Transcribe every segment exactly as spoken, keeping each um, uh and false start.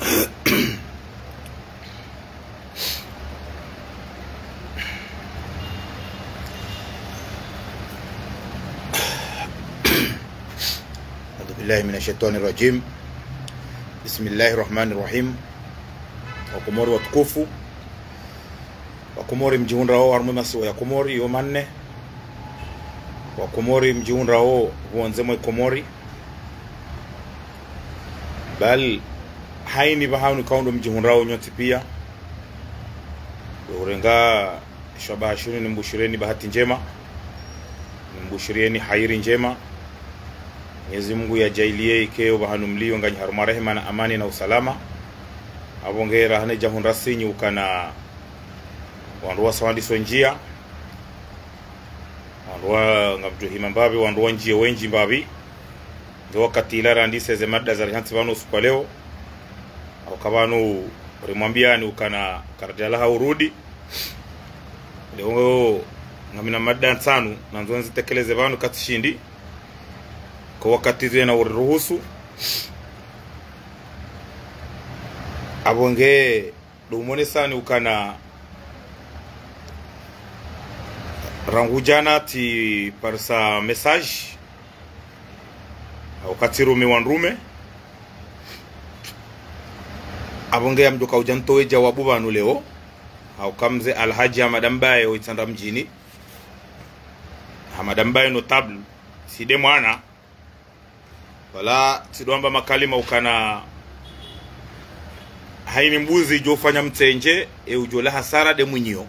أعوذ بالله من الشيطان الرجيم. بسم الله الرحمن الرحيم. Wakomori watukufu, Wakomori mdjihundrao harumwa masiwa ya Komori yo manne, Wakomori mdjihundrao pvondze mwe Komori, bal haini pvahanu ikao ndo mdjihundrao nyontsi pia. Urenga shabaha shinu nimbushireni bahati ndjema, nimbushirieni hairi ndjema. Mwenyezi Mungu yajaalie ikao pvahanu mlio nganyi harumwa rehema na amani na usalama. Apvo nge raha ne djahundra sinyi ukana wandru wasa wandiso ndjia, wandru wa ngamdjo hima mbapvi, wandru wandjie wendji mbapvi. Ndo wakati ila randise ze mada zarihantsi pvanu usiku wa leo. Au ka pvanu rimwambiani ukana kardjalaha urudi. Leo ngamina mada ntsanu, nandzo nzitekeleze pvanu katsishindi. Ko wakati zena uriruhusu. Apvo nge ndo umonesani ukana rangu djana tsiparisa message, au katsirumi wandrume. Apvo nge yamdjo kaudja ntowe djawabu pvanu leo. Au ka mze Alhadji Hamada Mbaye ho Itsandra mdjini. Hamada Mbaye notable, tsi nde mwana. Wala tsidjo amba makalima ukana haini mbuzi idjo fanya mtsendje, e udjo la hasara nde mwinyi yo.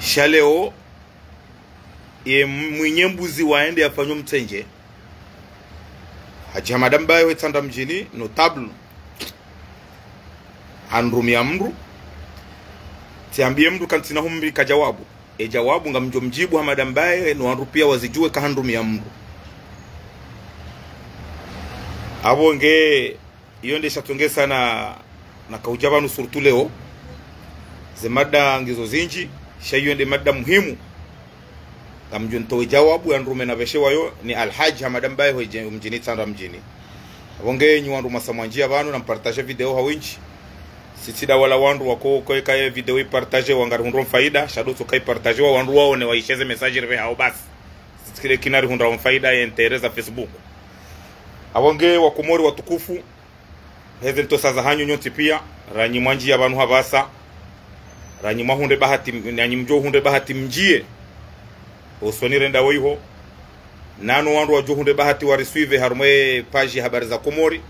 Sha leo, ye mwinyi mbuzi waende yafanywa mtsendje. Hadji Hamada Mbaye ho Itsandra mdjini, notable, hanrumia mndru. Tsiambie mndru kantsina humbi ka djawabu. E djawabu ngamdjo mdjibu Hamada Mbaye, no wandru pia wazidjuwe ka hanrumia mndru. Apvo nge, iyo nde shatongesa na, na kaudja pvanu surtout leo. Ze mada ngizo zindji, sha iyo nde mada muhimu. Ngamdjo ntowe djawabu ya ndrume na pveshe wayo ni Alhadji Hamada Mbaye ho idje mdjini Itsandra mdjini. Apvo nge nyi wandru mwasa mwandjia pvanu na mpartage video ha windji. Sitsi nda wala wandru wako, ko eka ye video ipartage wa ngarihundro mfaida, sha ndo tsoka ipartage wa wandru waone waisheze message ripve hao basi. Sitsi kile kina rihundra mfaida ye intérêt za Facebook. Apvo nge Wakomori watukufu, heze ntosa zahanyu nyontsi pia, ranyi mwandjia pvanu hapvasa, ranyi mwahundre bahati, nanyi mdjo hundre bahati mndjie. Osoni renda wo iho. Nano wandru wadjo hundre bahati warisuive harumwa ye page ya Habari za Komori.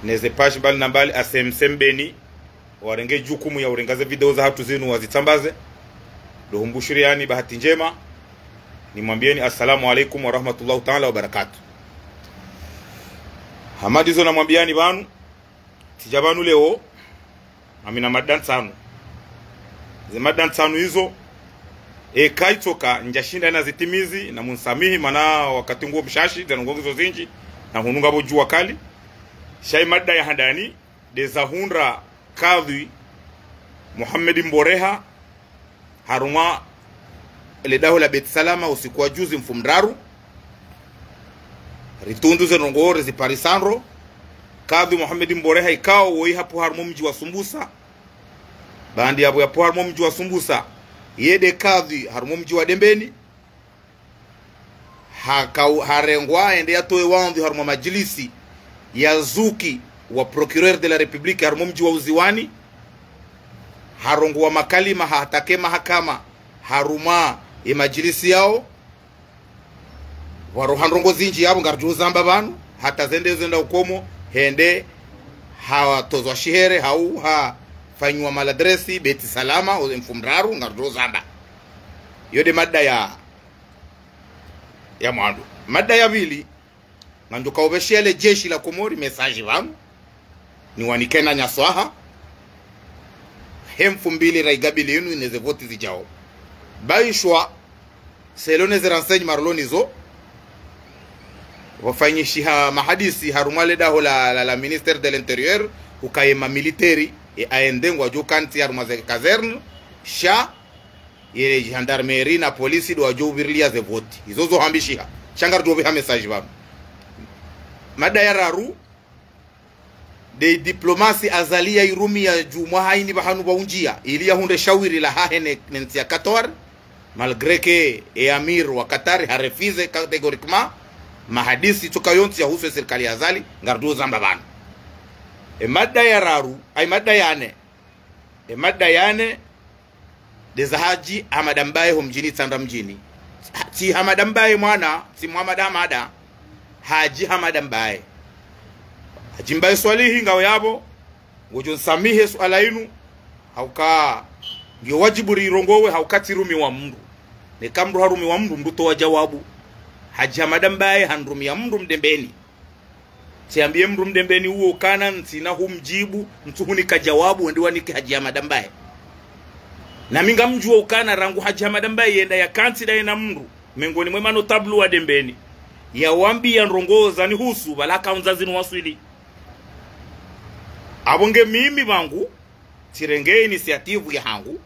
Neze page mbali na mbali, A C M C Mbeni. Warenge jukumu ya urenga ze video zahatru zinu wazitsambaze. Ndo humbushiriani bahati ndjema. Nimwambieni assalamu alaikum wa rahmatullahi taala wa barakatuh. Hama ndizo namwambiani pvanu, tsidja pvanu leo, ngamina mada ntsanu. Ze mada ntsanu izo, eka itsoka ndjashinda nazitimizi, na munisamihi, mana wakati nguo mshashi, ze ndrongoo ngizo zindji, na hunu ngapvo djuwa kali. Sha i mada ya handani, nde za hundra Kadhwi Mohamed Mboreha, harumwa le daho la Beit Salama usiku wa juzi mfumoraru. Ritundu ze ndrongoo riziparisa ndro. Kadhwi Mohamed Mboreha ikao woyi hapvo harumwa mdji wa Sumbusa. Baanda yapvo yapvo harumwa mdji wa Sumbusa, ye nde kadhwi harumwa mdji wa Dembeni. Hakau-, harengwa ende yatowe wandhu harumwa madjilisi ya zuki wa Procureur de la République harumwa mdji wa Uziwani. Harongowa makalima hatake mahakama harumwa ye madjilisi yao. Pvwaroha ndrongoo zindji yapvo ngaridjo zamba pvanu, hata zende zenda ukomo, hende hatozwa shihere, hau hafanyiwa maladresi, Beit Salama, o mfumoraru, ngaridjo zamba. Iyo nde mada ya, ya mwando. Mada ya pvili, ngamdjo kaupveshea le jeshi la Komori message pvanu, niwanike na nyaswaha, he mfumbili raigabili inu neze voti zidjao. Baishwa, selon neze renseignements marilo nizo, pvwafanyishiha mahadisi harumwa le daho la, la, la Ministère de l'Intérieur, ukaye mamilitaires, e A N D ngwadjo kantsi harumwa ze caserne, sha ye gendarmerie na polisi ndo wadjo uvirilia ze voti. Izo zo hambishiha. Sha ngaridjo upviha message pvanu. Mada ya raru, Nde diplomasi Azali ya irumia djuu mwaha ini pvahanu pvwa undjia, ili yahundre shawiri lahahe ne, ne ntsi ya Qatar, malgré que e amir wa Qatar ha refusé catégoriquement, mahadisi tsoka yontsi yahusu e sirikali ya Azali, ngaridjo zamba pvanu. E mada ya raru, ay mada ya nne. E mada ya nne, nde za Hadji Hamada Mbaye ho mdjini Tsandra mdjini. Tsi Hamada Mbaye mwana, tsi Muhamada Hamada. Hadji Hamada Mbaye. Hadji Mbaye Swalihi ngawe yapvo, ngodjo nsamihi suala inu, hauka ngiyo wadjibu rirongowe, hauka tsirumiwa mndru. Neka mndru harumiwa mndru, mndru towa djawabu. Hadji Hamada Mbaye hanrumia mndru Mdembeni. Tsiambie mndru Mdembeni uwo ukana ntsina humdjibu, ntsuhunika djawabu, wende wanike Hadji Hamada Mbaye. Nami ngamdjuo ukana rangu Hadji Hamada Mbaye yenda yakantsi ndaye na mndru mengoni mwe manotables wa Dembeni, yawambia ndrongoo zanihusu, pvala kaundza zinu waswili. Apvo nge mimi pvangu, tsirenge initiative yahangu,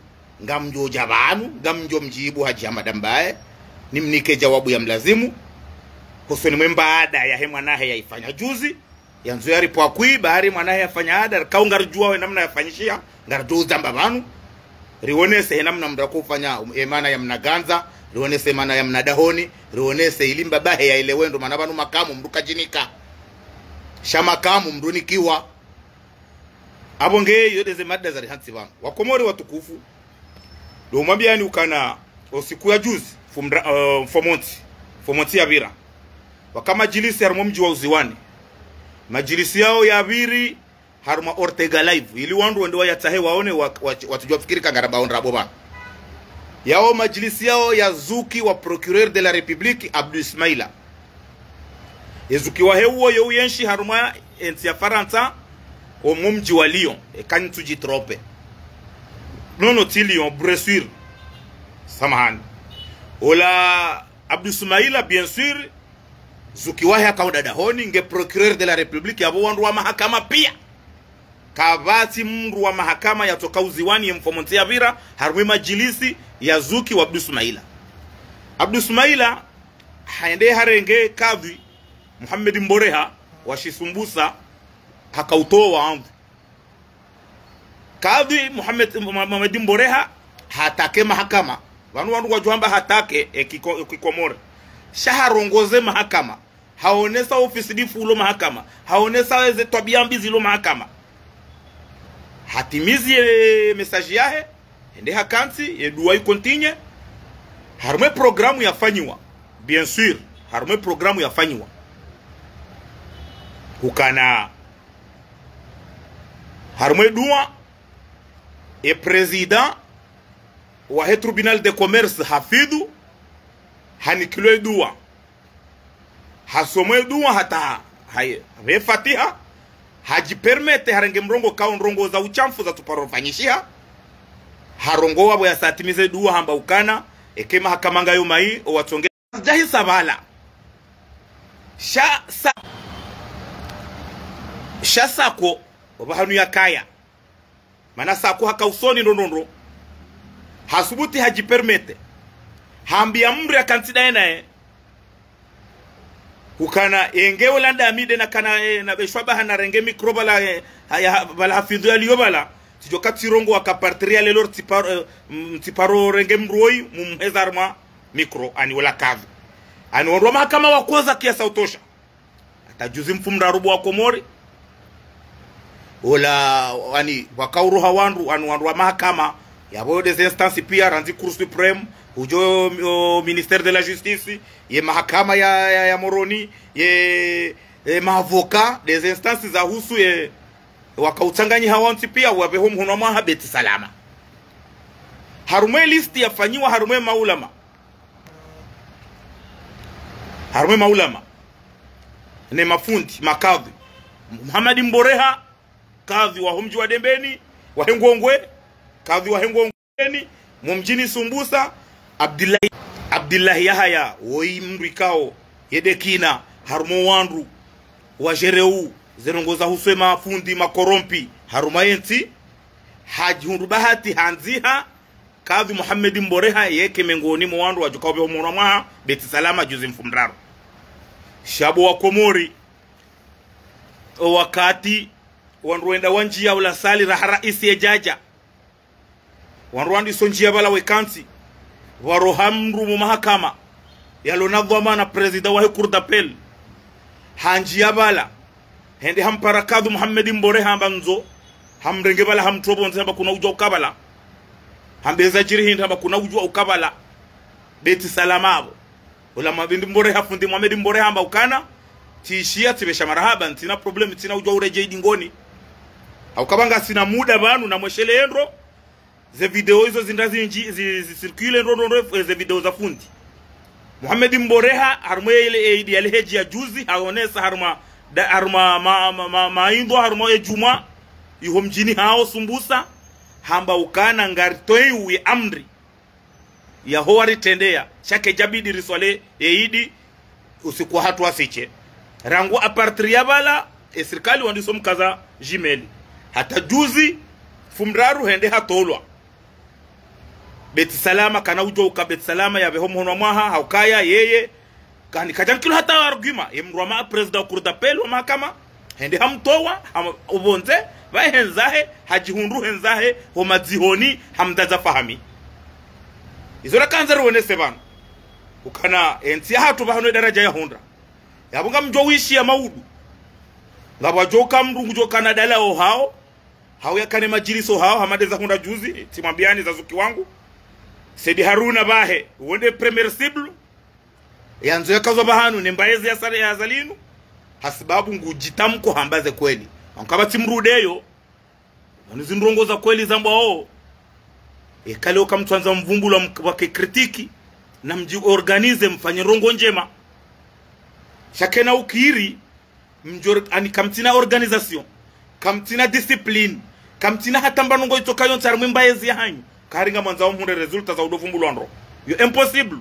ngamdjo dja pvanu, ngamdjo mdjibu Hadji Hamada Mbaye, nimnike djawabu ya mlazimu, hosoni mwe mbaada yahe mwanahe yaifanya juzi, yandzo yaripvwa kwi, bahari mwanahe yafanya ada, rikao ngaridjuao e namna yafanyishiha, ngaridjo uzamba pvanu, rionese he namna mndru ako ufanya, um, e mana ya mna gandza, rionese mana ya mna dahoni, rionese ili mbabahe yaelewe ndo mana pvanu makamu mndru kadjinika. Sha makamu mndru nikiwa. Apvo nge iyo nde ze mada zarihantsi pvanu. Wakomori watukufu, ndo mwambiani ukana o siku ya juzi, fumra-, eh, mfomontsi, mfomontsi yapvira, waka madjilisi harumwa mdji wa Uziwani. Madjilisi yao yapviri harumwa Ortega Live, ili wandru wende wayatsahe waone wa-, wa-, watsudjuwa fikiri ka ngaramba ondra apvo pvanu. Yao madjilisi yao ya zuki wa Procureur de la République, Abdou Ismaila. Ye zuki wahe uwo yo uyenshi harumwa entsi ya Farantsa, omwo mdji wa Lyon, eka ntsudjitrompe. Non, non, tsi Lyon, Bressuire. Samahani. Ola Abdou Ismaila, bien sûr, zuki wahe haka undra dahoni, nge Procureur de la République, yapvo wandru wa mahakama pia. Kapvatsi mndru wa mahakama yatsoka Uziwani ye mfomontsi yapvira, harumwa madjilisi ya zuki wa Abdou Ismaila. Abdou Ismaila, haende harenge kadhi Mohamed Mboreha wa Shisumbusa, haka utowa wandru. Kadhi Mohamed, Mohamed Mboreha, hatake mahakama. Pvanu wandru wadjuhamba hatake, e kiko-, e kikomori. Sha harongoze mahakama. Haonesa ofisi difu ulo mahakama. Haonesa eze twabia mbi zilo mahakama. Hatimizi ye message yahe, hende hakantsi, ye dua icontinue. Harumwa e programme yafanyiwa. Bien sûr, harumwa e programme yafanyiwa. Hukana, harumwa e dua, e président wahe tribunal de commerce Hafidhu, hanikilwa e dua. Hasomwa e dua hata ha-, ha-, hapve fatiha, hadjipermete harenge mrongoo kao ndrongoo za ushamfu zatsuparo fanyishiha, harongowa pvo yasatimize dua hamba ukana, eke mahakama ngayo mayi, owatsonge djahisa pvala. Sha sa-, sha sako, opvahanu yakaya. Mana sako haka usoni ndo ndo ndo. Hasubuti hadjipermete. Hambia mndru yakantsi ndaye naye. Hukana, e nge ola ndami nde nakana, e, na beshwa pvaha narenge micro pvala, e, ha-, ya-, ha-, pvala Hafidhu yaliyo pvala. Tsidjo katsirongowa ka partir ya lelo ritsiparo, e, m-, mtsiparo renge mndru woyi, mumheza harumwa micro, ani ola kadhi. Ani wandru wa mahakama wakoza kiasi ya utosha. Hata juzi mfumraru bo wakomori. Ola, ani, waka uroha wandru, ani wandru wa mahakama, yapvo des instances pia, randzi Cour suprême, hudjo, o, ministère de la justice, ye mahakama ya, ya, ya Moroni, ye, ye maavocat, des instances zahusu, ye, waka utsanganyiha wontsi pia, wapveho mhono mwaha Beit Salam. Harumwa e liste yafanyiwa, harumwa e maulama. Harumwa e maulama. Ne mafundi, makadhi. Mohamed Mboreha, kadhi waho mdji wa Dembeni, wahe Ngongwe, kadhi wahe Ngongweni, mwo mdjini Sumbusa, Abdillahi, Abdillahi Yahaya, woyi mndru ikao, ye nde kina, harumwa wandru, wa gérer ze ndrongoo zahusu e mafundi, makorompi, harumwa yentsi, hadjihundru bahati handziha, kadhi Mohamed Mboreha yeke mengoni mwa wandru wadjo kao pveho mhono mwaha Beit Salam juzi mfumraru. Sha bo wakomori, o wakati Wandru wenda wandjiya ula sali raha raisi yedjadja. Wandru wandiso ndjiya pvala wekantsi. Waroha mndru mu mahakama yalona dhwamana, président wahe cour d'appel. Handjiya pvala, hende hampara kadhi Mohamed Mbore hamba ndzo, hamrenge pvala hamtopvo ndze hamba kuna udjuwa uka pvala. Hamba eza djiri hindri hamba kuna udjuwa uka pvala. Beti Salama apvo. Ula Mohamed Mbore ha, fundi Mohamed Mbore hamba ukana, tsishiya tsipvesha marahaba, ntsina problème, ntsina udjuwa uredjeyi dingoni. Hauka pvanga ngasina muda pvanu namweshele yendro, ze video izo zinda zindji, zi, zi circule ndro ndro ndro, eh, ze video za fundi. Mohamed Mbore ha, harumwa ye ile Eid ya lehedji ya juzi, haonesa harumwa, da, harumwa ma, ma, ma, ma, maindwa, harumwa ye djumwa, iho mdjini hawo Sumbusa, hamba ukana ngaritoyi uye amri yaho waritrendeya, sha kedjabidi riswali Eid usiku wa hatru wasishe. Rangu à partir ya pvala, e sirikali wandiso mkaza djimeli. Hata juzi, mfumoraru hende hatolwa. Beti Salama, kana udjuwa uka Beti Salama yapveho mhono wa mwaha, haukaya yeye kani kadjanikilwa hata argument, ye mndru wa ma, président wa cour d'appel wa mahakama, hende hamtowa, ham, upvondze, pvahe hendzahe, hadjihundru hendzahe, ho madzihoni, hamdzadza Fahami. Izo rakandza riwonese pvanu. Ukana, entsi yahatru pvahanu ye daraja yahundra. Yapvo ngamdjo wishiya maudu. Ngapvwadjo ka mndru ngudjo kana dala ohao, hau yakane madjiliso hao, hama nde zahundra juzi, tsimwambiyani za zuki wangu. Said Haruna pvahe, wonde premier cible. Yandzo yakazwa pvahanu, ne mbayezi ya sale ya Azali inu. Hasibabu ngudjitamko hamba ze kweli. Ankaba tsimrudeyo. Pvanu zindrongo za kweli zambwao. Eka leo kamtsandza mvumbulwa mk, wake critique. Namdji organise mfanye ndrongo ndjema. Sha kena ukiri, mdjor, ani kamtsina organisation. Kamtsina discipline. Kamtsina hata mba ndrongo itsoka yontsi harimwa mbayezi yahanyu. Kari ngamwandzao mhundre résultat za udo vumbulwa ndro. Yo impossible.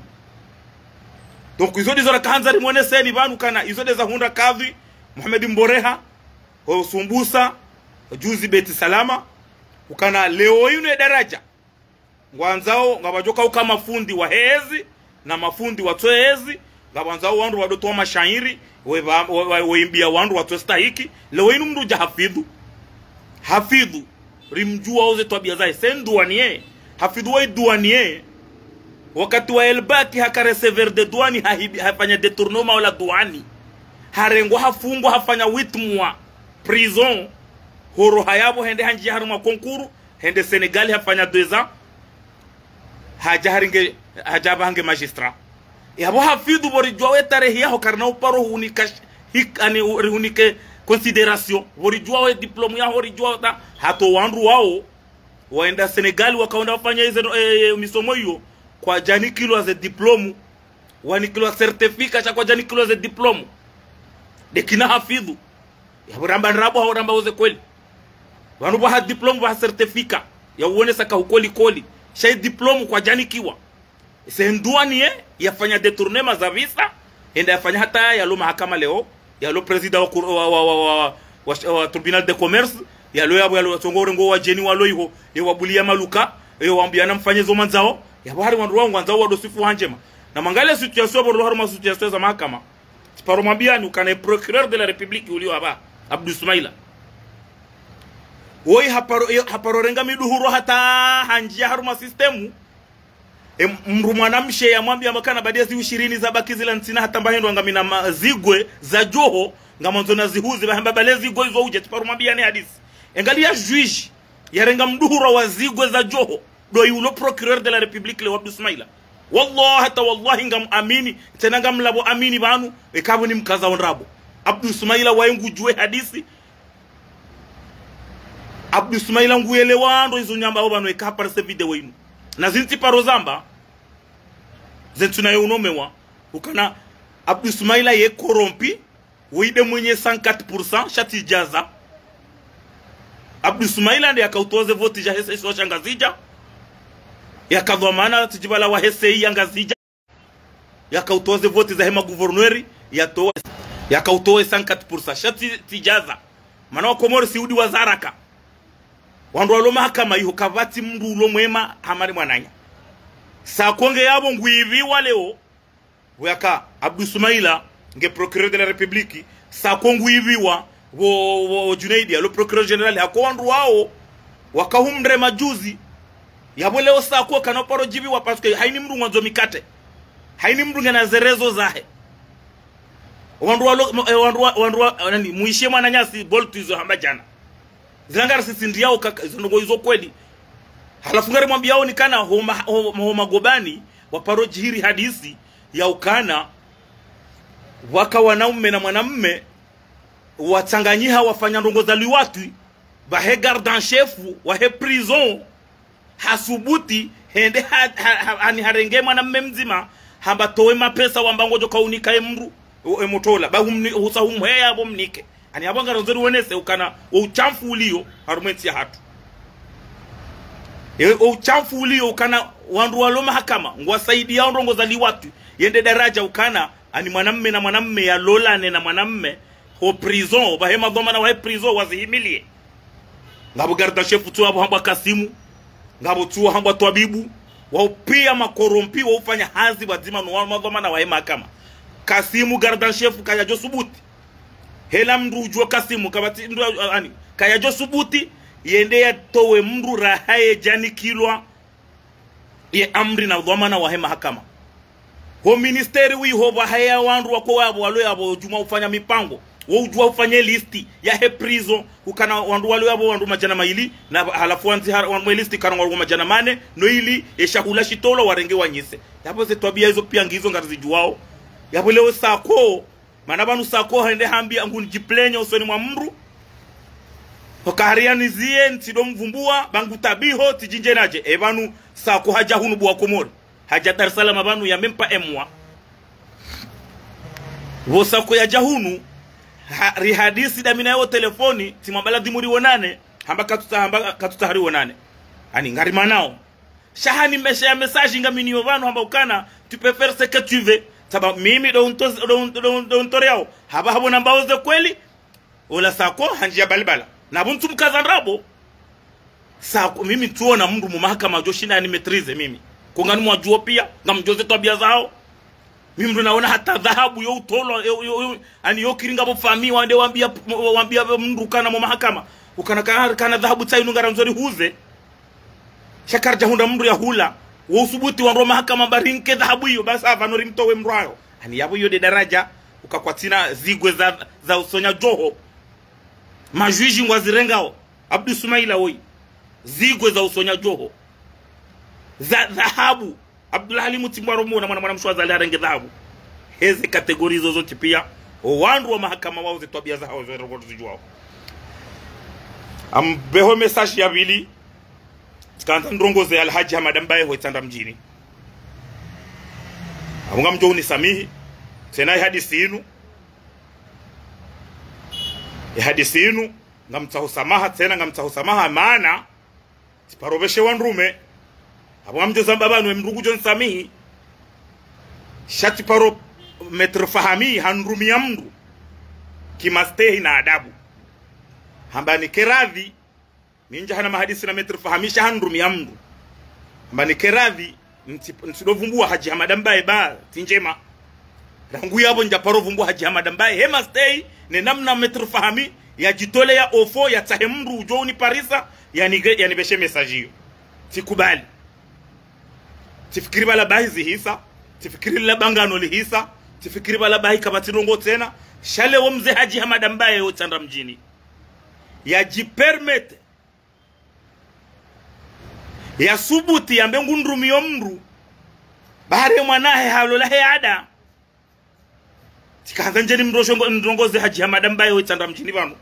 Donc izo ndizo rakahandza rimwoneseni pvanu kana izo nde zahundra kadhi Mohamed Mbore ha, ho Sumbusa, juzi Beti Salama, ukana leo inu ye daraja. Ngwandzao, ngapvadjo ka uka mafundi wa hezi, na mafundi watso hezi, ngapvandzao wandru wadotowa mashairi, we, we, we, weimbiya wandru watso stahiki, leo inu mndru dja Hafidhu. Hafidhu, rimdjuwa oze twabiya zahe, se ndwaniye. Hafidhu wa idwaniye. Wakati wa Elbaki haka recevoir de douane, hahibi, hafanya détournement ola douane. Harengwa hafungwa, hafanya huit mois prison. Horoha yapvo hende handjiya harumwa concours, hende Sénégal hafanya deux ans. Hadja haringe, hadja pvahange magistrat. Yapvo Hafidhu pvo ridjuwa we tarehi yaho karina uparo hunika, hik, ani, u, rihunike considération. Pvo ridjuwa we diplôme yaho ridjuwa ta, hata wandru wao. Waenda Sénégal wakaonda wafanya ize, eh, eh, misomo iyo. Kwadjanikilwa ze diplôme. Wanikilwa certificat sha kwadjanikilwa ze diplôme. Nde kina Hafidhu. Yapvo ramba ndrabo hau ramba oze kweli. Pvanu pvaha diplôme pvaha certificat. Ya uonesa ka ukweli kweli. Sha i diplôme kwadjanikiwa. Se ndwaniye, yafanya détournement za visa. Hende yafanya hata yalo mahakama leo. Yalo président wa, wa, wa, wa tribunal de commerce. Yalo yapvo yalo tsongo urengo wadjeni walo iho. Ye wabuliya maluka. Ye wambiyana mfanye zo mwandzao. Yapvo hari wandru wao ngwandzao wado swifu handjema. Namwangaliye situation pvo rilo harumwa situation za mahakama. Tsiparo mwambiyani ukana ye procureur de la République uliyo hapva, Abdou Soumaïla. Woyi haparo, haparo renga miduhuro hata handjiya harumwa système. E, mndru mwanamshe yamwambiya makana baada ya ziwu shirini zabaki zila ntsina hata mba hindru ngamina ma, zigwe za djoho, ngamwandzo nazihuze, pvahe mba pvale zigwe izo udje, tsiparo mwambiyani hadisi. Engaliya juge yarenga mduhuro wa zigwe za djoho. Ndo yulo procureur de la République leo Abdou Soumaïla. Wallahi hata wallahi ngamwamini, tsena ngamlapvo amini pvanu, eka pvo nimkaza ondrabo. Abdou Soumaïla waye ngudjuwe hadisi. Abdou Soumaïla nguyelewa ndro izo nyambao pvanu eka hapara se video inu. Na zintsi paro zamba, zentsu naye unomewa, ukana Abdou Soumaïla ye corrompu, woyi nde mwenye cent quatre pour cent, sha tsi djaza. Abdou Soumaïla nde yakautowa ze voti zahe se isiwa sha Ngazidja. Yakadhwamana tsi djibala wahe se ya Ngazidja. Yakautowa ze voti zahe magouverneur, yatowa. Yakautowa cent quatre pour cent, sha tsi, tsi djaza. Mana wa Komori si udi wa zaraka. Wandru walo mahakama iho kapvatsi mndru ulo mwema hama nde mwananya. Sa konge yapvo nguipviwa leo. Weyaka Abdou Soumaïla nge procureur de la République, sa ko nguipviwa, Wo, wo, wo Junaidi, alo procureur général, hako wandru wawo, wakahumre majuzi, yapvo leo Sako kana uparo djibiwa, parce que haini mndru ngwandzo mikate. Haini mndru ngena zerezo zahe. Wandru walo, mo- eh, wandru wa, wandru wa, nani, mwishe mwananyasi, boltu izo hamba djana. Zila ngarisisindiyao kaka, izo ndrongo izo kweli. Halafu ngarimwambiyao ni kana homa, homa, homa gobani, waparo djihiri hadisi, ya ukana, waka wanaume na mwanamme, watsanganyiha wafanya ndrongo za liwatwi, pvahe garde en chef, wahe prison, hasubuti, hende ha, ha, ha, ani harenge mwanamme mdzima, hamba towe mapesa wamba ngodjo kaunika emndru, o, emotola, ba humni, husa humheya apvo mnike. Ani apvo ngarandzo riwonese ukana, o uchamfu uliyo, harumwa entsi yahatru. E, o uchamfu uliyo ukana, wandru walo mahakama, ngwasaidiyao ndrongo za liwatwi, yende daraja ukana, ani mwanamme na mwanamme yalolane na mwanamme, ho prison, pvahe madhwamana wahe prison, wazihimiliye. Ngapvo garde en chef tsuwa apvo hambwa Kasimu, ngapvo tsuwa hambwa Twabibu, wao piya makorompi, wao ufanya hazi pvwadzima no wa madhwamana wahe mahakama. Kasimu garde en chef kayadjo subuti. Hela mndru udjuwa Kasimu, kapvatsi mndru a- ani, kayadjo subuti, yende yatowe mndru raha yedjanikilwa, ye amri na dhwamana wahe mahakama. Ho ministeri wiho pvahaya wandru wako wapvo walo yapvo udjuma ufanya mipango. Wo udjuwa ufanye listi yahe prison. Ukana wandru walo yapvo wandru madjana mayili. Na halafu wandzi har- wandru mwe listi kana wandru madjana mane. No ili eshahula shitolwa warenge wanyise. Yapvo ze twabiya izo piya ngizo ngarizidjuwao. Yapvo leo Sako. Mana pvanu Sako hende hambiya ngunidjiplenya usoni mwa mndru. Hoka hariyaniziye ntsido mvumbuwa, ba ngutabiho, tsidjindje nadje. E pvanu Sako hadja hunu bo wa Komori. Hadja Dar es Salaam pvanu ya même pas un mois. Pvo Sako yadja hunu, ha, rihadisi dami naye o telefoni, tsimwambia ladhimu riwonane, hamba katsutsaha, hamba katsutsaha riwonane. Ani ngarimanao. Sha hanimesheya message ngaminayo pvanu hamba ukana, tu peux faire ce que tu veux. Tsamba mimi ndo nto-, ndo, ndo, ndo ntoreyao. Hamba hapvo nambao ze kweli, ola Sako, handjiya balibala. Na pvo ntsumkaza ndrabo. Sako, mimi ntsuona mndru mu mahakama djoshinda yani maîtriser mimi. Ko ngani mwadjuo piya, ngamdjuo ze twabiya zawo. Mimi mndru naona hata dhahabu yo utolwa, yo, yo, yo, ani yo kiringa pvo famiyi, wande wambiya, wambiya mndru kana mu mahakama. Ukana ka-, kana dhahabu tsayi nu ngarandzo rihuze. Sha karidja hundra mndru ya hula. Wo usubuti wandru wa mahakama ba rinike dhahabu iyo, basi apvanu rimtowe mndru ayo. Ani yapvo iyo nde daraja, uka kwatsina zigwe za, za usonya djoho. Majwiji ngwazirengao. Abdu Sumaila woyi. Zigwe za usonya djoho. Za, dhahabu. Abdullah Ali Mutimbo aromona mwana, mwana mshe wa Azali harenge dhahabu. Heze catégorie zo zontsi piya. O wandru wa mahakama wawo ze twabiya zahawo zo ndrongo tuzidjuwao. Ambeho message ya pvili. Tsikandza ndrongoze Alhadji Hamada Mbaye ho Itsandra mdjini. Apvo ngamdjo unisamihi. Tsena ye hadisi inu. Ye hadisi inu. Ngamtsaho samaha, tsena ngamtsaho samaha, mana. Tsiparo pveshe wandrume. Apvo ngamdjo zamba pvanu ye mndru ngudjo nisamihi. Sha tsiparo Maître Fahami handrumiya mndru. Kimastehi na adabu. Hamba nike radhi. Mi ndja hana mahadisi na Maître Fahami sha handrumiya mndru. Hamba nike radhi. Ntsi-, ntsido vumbuwa Hadji Hamada Mbaye ba, tsi ndjema. Rangu yapvo ndjaparo vumbuwa Hadji Hamada Mbaye, he mastehi, ne namna Maître Fahami, yadjitoleya ofo, yatsahe mndru udjo uniparisa, yanige-, yanipveshe message iyo. Tsikubali. Tsifikiri pvala bahi zihisa, tsifikiri lila bangano lihisa, tsifikiri pvala bahi kapvatsi ndrongo tsena, sha le wo mze Hadji Hamada Mbaye wo Itsandra mdjini. Yadjipermettre, yasubuti yambe ngundrumiyo mndru. Ba hari ye mwanahe halola he ada. Tsikandza ndje nimrosho ngo-, nimrongoze Hadji Hamada Mbaye wo Itsandra mdjini pvanu.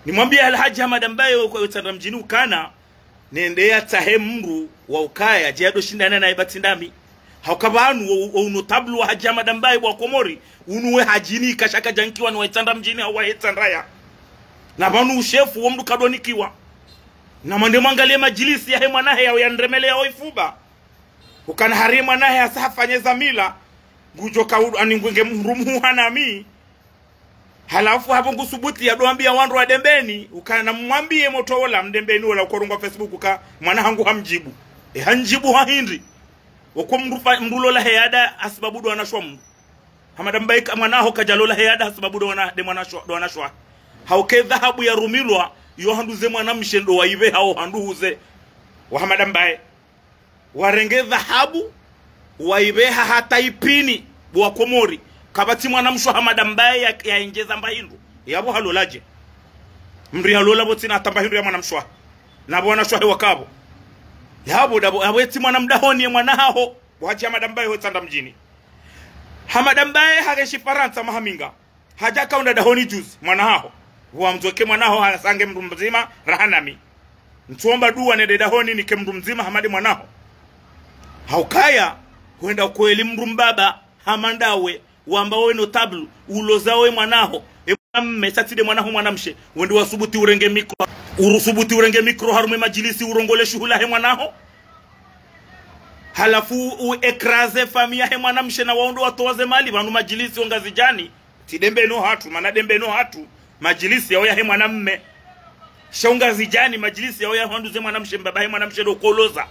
Nimwambiye Alhadji Hamada Mbaye wo, wo Itsandra mdjini ukana. Nende yatsahe mndru wa ukaya, dje yado shindana naye ba tsi ndami. Hauka pvanu wo, wo, wo notable wa Hadji Hamada Mbaye bo wa Komori, unu we Hadji ni kashaka djankiwa ni wa Itsandra mdjini hau wa Itsandra ya. Na pvanu ushefu wo mndru kadonikiwa. Na mwande mwangaliye madjilisi yahe mwanahe yawo yandremeleya wo ifuba. Ukana hari ye mwanahe hasa hafanye za mila, ngudjo ka u-, ani ngwenge mndru muhu hanami. Halafu hapvo ngusubuti yado wambiya wandru wa Dembeni, ukana mwambiye motro wola Mdembeni wola ukorungwa Facebook uka mwana hangu hamdjibu. E handjibu ha hindri. Woko mndru fa-, mndru lola he ada hasibabu ndo wanashwa mndru. Hamada Mbaye ka-, mwana ho kadja lola he ada hasibabu ndo wana, nde mwana shwa, ndo wanashwa. Hauka ye dhahabu yarumilwa, yo handuze mwanamshe ndo waipveha ho handu huze. Wa Hamada Mbaye. Warenge dhahabu, waipveha hata ipvini, bo wa Komori. Kapvatsi mwanamshe wa Hamada Mbaye ya, yaendjeza mba hindru. Yapvo halola dje. Mdru yalola pvo tsina hata mba hindru ya mwanamshe wahe. Na pvo wanashe wahe wakapvo. Yapvo ndapvo, yapvo etsi mwana mdahoni ye mwana haho. Bo Hadji Hamada Mbaye ho Itsandra Mdjini. Hamada Mbaye hakeshi Farantsa maha minga. Hadja kaunda dahoni juzi, mwana haho. Pvwa mdjoke mwana haho, hasange mdru mdzima, raha nami. Ntsuomba dua nende dahoni nike mdru mdzima, hama nde mwana haho. Haukaya, hwenda kweli mdru mbaba, hama ndawe, wamba we notable, uloza we mwana haho. E mwana mme, sha tsi nde mwana haho mwanamshe. Wende wasubuti urenge micro. Urusubuti urenge micro harumwa ye madjilisi urongole shuhula he mwana haho. Halafu u écraser famille yahe mwanamshe na wao ndo watowa ze mali, pvanu madjilisi o Ngazidjani. Tsi Dembeni hatru, mana Dembeni hatru, madjilisi yao yahe mwana mme. Sha o Ngazidjani, madjilisi yao ya handuze mwanamshe, mbaba he mwanamshe ndo koloza.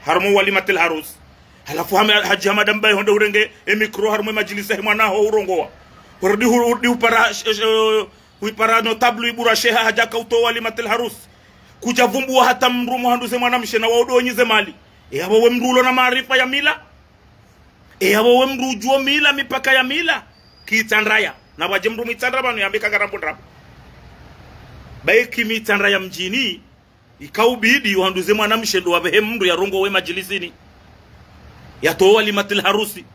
Harumwa walimatil harus. Halafu hama, Hadji Hamada Mbaye honde urenge e micro harumwa e madjilisi yahe mwana haho urongowa. Urudi hu-, urudi upara, sh-, sh-, uipara notable ibura sheha hadja kautowa walimatil harus. Kudja vumbuwa hata mdru mwa handuze mwanamshe na wao ndo wenyi ze mali. E yapvo we mdru ulo na maarifa ya mila. E yapvo we mdru udjuo mila, mipaka ya mila. Ki Itsandraya. Na pvwadje mdru mwitsandra pvanu yambe ka ngarambo ndrabo. Bayi ki mi Itsandraya Mdjini, ikaubidi uhanduze mwanamshe ndo wapvehe mdru yarongowe madjilisini. Yatowe walimatil harusi.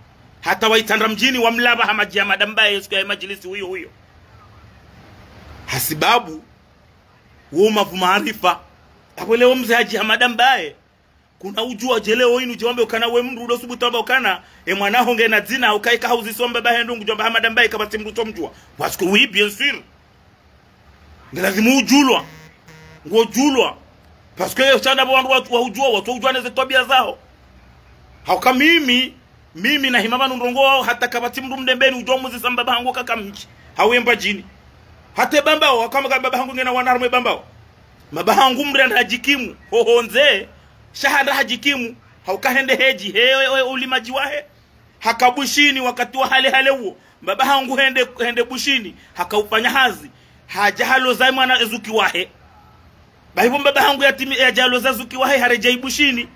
Hata wa Itsandra Mdjini wamlapva ha Hadji Hamada Mbaye siku ya madjilisi huyo huyo. Hasibabu, wo mavu maarifa. Apvo leo mze Hadji Hamada Mbaye. Kuna udjuwa dje leo inu dje wambe ukana we mdru udo subutu wamba ukana, e mwana haho ngena dzina, ukaika hauziswa mbaba hahe ndo ngudjo wamba Hamada Mbaye kapvatsi mdru utsomdjuwa. Parce que oui, bien sûr. Nge lazimu udjulwa. Ngodjulwa. Parce que yo shanda pvo wandru wa, wa udjuwa, watso udjuwa neze twabiya zaho. Hauka mimi, mimi nahima pvanu ndrongowao hata kapvatsi mdru Mdembeni udjo muzisa mbaba hangu kaka mdji. Hau ye Mbadjini. Hata e Bambao, hauka mbaba hangu ngena wana harumwa e Bambao. Mbaba hangu mdru yanda hadjikimu. Hoho ndze, sha handa hadjikimu. Hauka hende hedji, he, he, he, ulimadji wahe. Haka Bushini wakati wa hale hale uwo. Mbaba hangu hende, hende Bushini. Haka ufanya hazi. Hadja haloza mwana ezuki wahe. Bahi pvo mbaba hangu yatimi, yadja haloza zuki wahe, haredjei Bushini.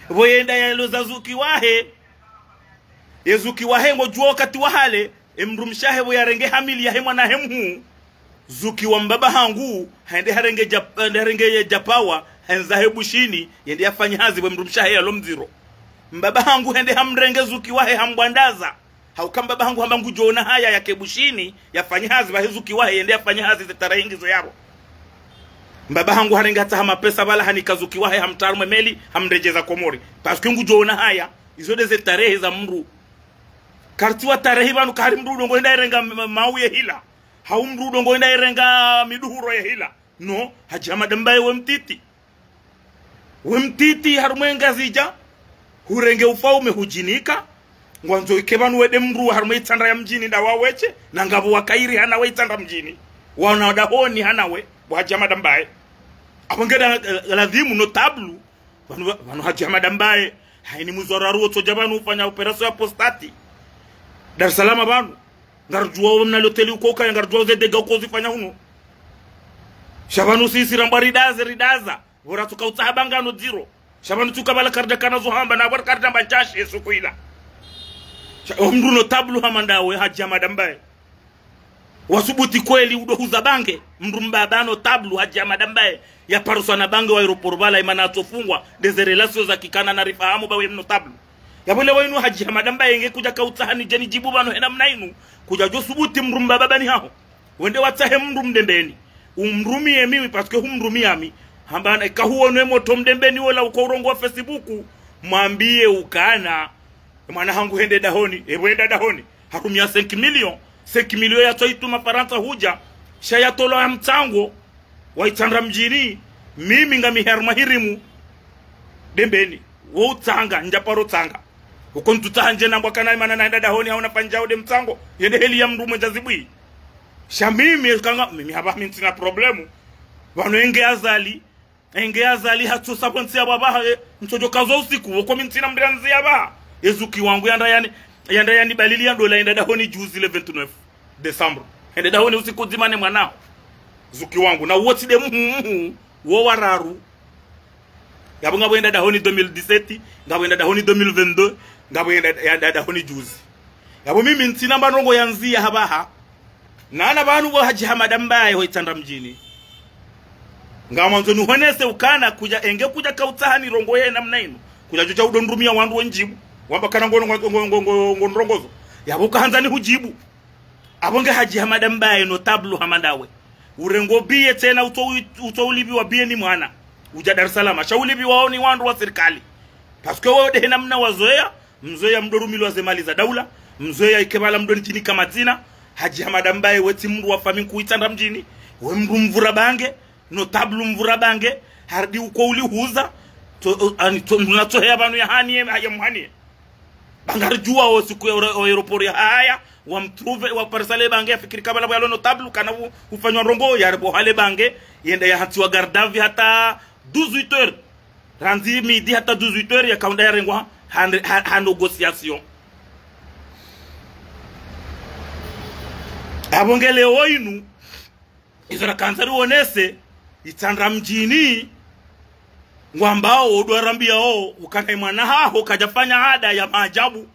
Pvo yenda yaloza zuki wahe. Ye zuki wahe ngodjuwa wakati wa hale, e mdrumshe wahe pvo yarenge hamili yahe mwana hahe mhuu. Zuki wa mbaba hangu, hende harenge dja-, hende harenge ye djapawa, hendza he Bushini, yende yafanye hazi pvo e mdrumshe wahe yalo mdziro. Mbaba hangu hende hamrenge zuki wahe hambwandaza. Hauka mbaba hangu hamba ngudjo ona haya yake Bushini, yafanye hazi pvahe zuki wahe, yende yafanye hazi ze tarehi ngizo yapvo. Mbaba hangu harenge hata ha mapesa pvala hanika zuki wahe hamtria harumwa e meli, hamredjeza Komori. Parce que ngudjo ona haya, izo nde ze tarehi za mdru. Kartsi wa tarehi pvanu kahari mdru udo ngoenda erenga ma-, ma-, mau ye hila. Hau mdru udo ngoenda erenga miduhuro ye hila. No, Hadji Hamada Mbaye we mtiti. We mtiti harumwa e Ngazidja. Hurenge ufaume hudjinika. Ngwandzo ike pvanu we nde mdru harumwa Itsandraya Mdjini nda waweshe. Na ngapvo wakairi hana we Itsandra Mdjini. Wana dahoni hana we. Bo Hadji Hamada Mbaye. Apvo ngeda, eh, lazimu notable. Pvanu, pvanu Hadji Hamada Mbaye, haini mwezi wa raru wotsodja pvanu ufanya opération ya prostate. Dar es Salaam pvanu. Ngarudjuwa wo mna loteli uko ukaya, ngarudjuwa wo ze dégâts uko uzifanya hunu. Sha pvanu sisi rambwa ridaze, ridaza. Pvo ratsuka utsaha bangano dziro. Sha pvanu tsuka pvala karida kana zo hamba, na pvo karida mba ntsashi ye suku ila. Sha, o mdru notable hama ndawe, Hadji Hamada Mbaye. Wasubuti kweli udo huza bange, mdru mbaba notable Hadji Hamada Mbaye, yaparuswa na bange wa aéroport pvala imana atsofungwa, nde ze relations za kikana narifahamu ba we mnotable. Yapvo leo inu Hadji Hamada Mbaye nge kudja kautsaha nidje nidjibu pvanu hena mna inu, kudja djo subuti mdru mbaba bani haho. Wende watsahe mdru Mdembeni. Umrumiye mi, oui, parce que humrumiya mi. Hamba na ika huono e moto Mdembeni wola uko urongowa Facebook, mwambiye ukana. Mwana hangu hende dahoni, epvo henda dahoni. Harumia cinq millions. Cinq millions yatso ituma Farantsa hudja. Sha yatolwa ya mtsango. Wa Itsandra Mdjini. Mimi ngami harumwa hirimu. Dembeni. Wo utsanga, ndja paro tsanga. Uko ntsutsaha ndje nambwa kana imana nahenda dahoni hauna fanya ude mtsango. Yende heli ya mdru mwendza zibwi. Sha mimi, kanga, mimi hapva mi ntsina problème. Pvanu enge Azali. Enge Azali hatsosa pvo ntsi ya pvapvaha, eh, ntsodjo kazwa usiku, woko mi ntsina mdru ya nzi ya pvaha. Ezuki wangu yanda yani, yanda yani balili ya ndola yenda dahoni juzi le vingt-neuf décembre. Hende dahoni usiku ndzima ne mwanaho. Zuki wangu. Na uwo tsi nde muhu muhu, wo wa raru. Yapvo ngapvo yenda dahoni deux mille dix-sept, ngapvo yenda dahoni deux mille vingt-deux, ngapvo yenda, yenda dahoni juzi. Yapvo mimi ntsina mba ndrongo ya ndziya hapvaha. Nana pvanu pvo Hadji Hamada Mbaye ho Itsandra Mdjini. Ngamwandzo nihonese ukana kudja enge kudja kautsaha nirongowe namna inu. Kudja djodja udondrumia wandru wendjibu. Wamba kana ngo, ngo, ngo ndrongozo. Yapvo kahandza nihujibu. Apvo nge Hadji Hamada Mbaye notable hama ndawe. Urengo biye tsena utso, utso ulipviwa biye ni mwana. Udja Dar es Salaam. Sha ulipviwao ni wandru wa sirikali. Parce que wewe ndehe namna wazoweya, mzoweya mdorumilwa ze mali za daula, mzoweya ike pvala mdonijinika madzina, Hadji Hamada Mbaye we tsi mndru wa fami nkuu Itsandra Mdjini, we mndru mvura bange, notable mvura bange, harudi uko ulihuza, to, ani, to, mndru natsoheya pvanu ya haniye, ya muhaniye. Ba ngaridjuwa o siku ya aero-, o aéroport ya haya, wamtruve, waparisa le bange, yafikiri kabala pvwalo notable, kana u-, ufanywa ndrongo, yariboha le bange, yenda yahantsiwa garde à vue hata dix-huit heures. Randzi midi hata dix-huit heures, yakaunda yarengwa ha, ha, ha, ha négociation. Apvo nge leo inu, izo rakandza riwonese, Itsandra Mdjini, ngwambao, odwarambiao, ukana ye mwana haho kadjafanya ada ya maajabu.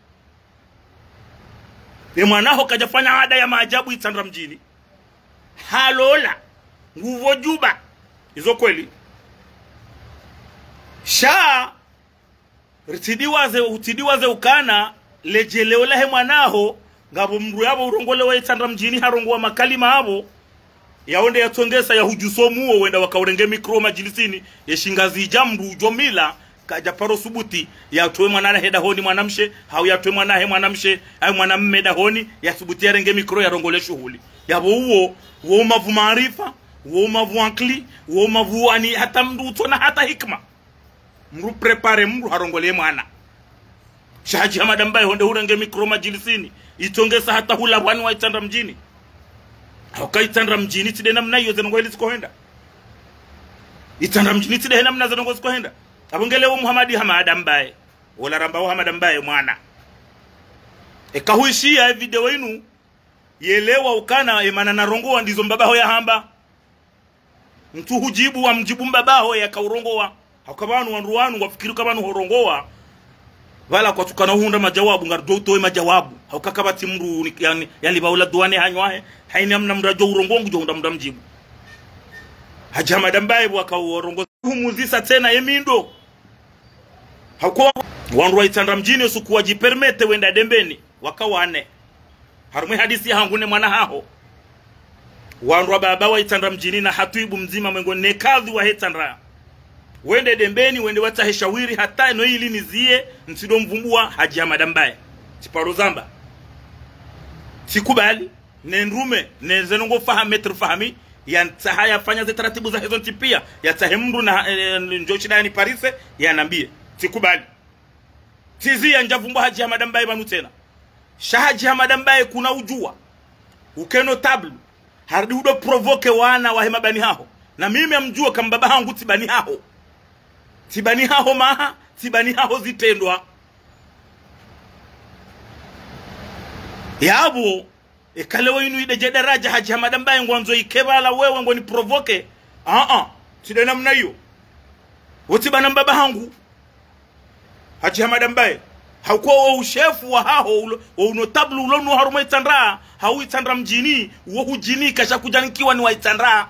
Ye mwana haho kadjafanya ada ya maajabu Itsandra Mdjini. Halola, ngupvo Juba. Izo kweli. Sha, ritsidiwaze, utsidiwaze ukana, ledjeleo lahe mwana haho, ngapvo mndru yapvo urongolewa Itsandra Mdjini harongowa makalima apvo, yaonde yatsongesa yahudjuso muo wenda wakaurenge mikro majilisini, ye shingazidja mndru udjo mila, kadjaparo subuti, yatowe mwana hahe dahoni mwanamshe, hau yatowe mwana hahe mwanamshe, hayi mwanamme dahoni, yasubuti yarenge mikro yarongole shuhuli. Yapvo uwo, wo umavu maarifa, wo umavu ankili, wo umavu ani hata mndru utsona hata hikima. Mndru prépare mndru harongole mwana. Sha Hadji Hamada Mbaye honde hurenge mikro majilisini. Itsongesa hata hula pvwani wa Itsandra Mdjini. Hauka Itsandra Mdjini tsi nde namna iyo ze ndrongo ili zikohenda. Itsandra Mdjini tsi nde namna ze ndrongo zikohenda. Apvo nge leo Muhamadi Hamada Mbaye. Ola rambao Hamada Mbaye mwana. Eka huishiya ye video inu. Yelewa ukana ye mana narongowa ndizo mbabaho yahamba. Ntsu hujibu wamjibu mbabaho yakaurongowa. Hauka pvanu wandru wanu wafikiri uka pvanu horongowa. Pvala kwatsukana uhundra majawabu, ngaridjo utowe majawabu. Hauka kapvatsi mndru ni, yani, yani pvaula duwane hanywahe. Hayina mna mndru adjo urongowa ngudjo hundra mndru amjibu. Hadji Hamada Mbaye pvo wakaurongowa. Humuzisa tsena ye mindo. Hauka wandru wa Itsandra Mdjini usiku wadjipermete wenda Dembeni. Waka wane. Harumwa ye hadisi yahangu ne mwana haho. Wandru wa baba wa Itsandra Mdjini na hatwibu mdzima mwengo ne kadhi wahe Itsandra. Wende Dembeni, wende watsahe shawiri hata no ili niziye, ntsido mvumbua Hadji Hamada Mbaye. Tsiparo zamba. Tsikubali, ne ndrume, ne ze ndrongo Fahami, Maître Fahami, yatsaha yafanya ze taratibu zahe zontsi pia, yatsahe mndru na, eh, ndjo shida yaniparise, yanambiye. Tsikubali. Tsizi ya ndjavumbua Hadji Hamada Mbaye pvanu tsena. Sha Hadji Hamada Mbaye kuna udjuwa. Uke notable. Harudi udo provoquer wana wahe mabani haho. Na mimi amdjuwe ka mbaba hangu tsi bani haho. Tsi bani haho maha, tsi bani haho zitrendwa. Yapvo, eka leo inu ide dje daraja Hadji Hamada Mbaye ngwandzo ike pvala wewe ngoni provoquer. Aa, tsi nde namna iyo. Wo tsi bana mbaba hangu. Hadji Hamada Mbaye. Hauka wo ushefu wahaho, ulo, wo unotable ulo nuwo harumwa Itsandra, hau Itsandra Mdjini, wo hudjinika sha kudjanikiwa ni wa Itsandra.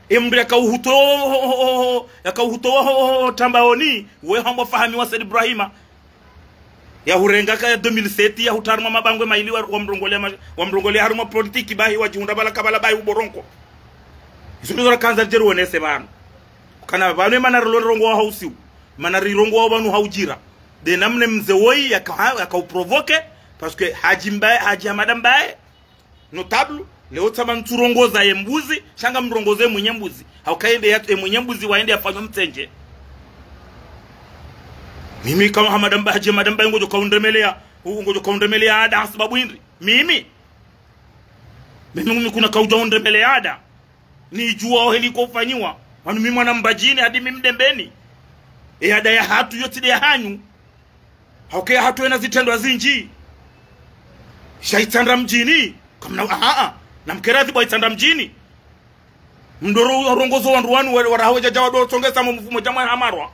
Emndru yakauhutowa ho, ho, ho, ho, yakauhutowa ho, ho, ho, Tambaoni, we hambwa Fahami wa Said Ibrahima. Yahurenga ka ya deux mille sept, yahutra harumwa mabangwe mayili wa, wamrongolea ma-, wamrongolea harumwa politiki bahi wadjihundra pvala kabala bahi uboronko. Izo ndizo rakandza ridje riwonese pvanu. Ukana pvanu emana rilo rongowa hausiu. Mana rirongowa pvanu haudjira. Nde namna mze woyi yaka, yakauprovoquer, parce que Hadji Mbaye, Hadji Hamada Mbaye, notable, leo tsamba ntsurongoza ye mbuzi, sha ngamrongoze mwenye mbuzi. Hauka yende ya, ye mwenye mbuzi waende yafanywa mtsendje. Mimi kama Hamada Mbaye, Hadji Hamada Mbaye ngodjo kaundremeleya, ngodjo kaundremeleya ada hasibabu hindri. Mimi. Mimi, mimi kuna kaudja undremeleya ada. Nidjuwa oheli ko ufanyiwa. Wanu mimi mwana Mbadjini, hadi mimi Dembeni. Ye ada yahatru yo tsi nde yahanyu. Hauka yahatru yena zitrendwa zindji. Sha Itsandra Mdjini. Kamna, aa, aa. Na mkeradhi bwa Itsandra mdjini. Mdru ro-, rongozo wandru wanu wa-, waraha wedjadja wado tsongesa mo mfumo djamwe hamarwa.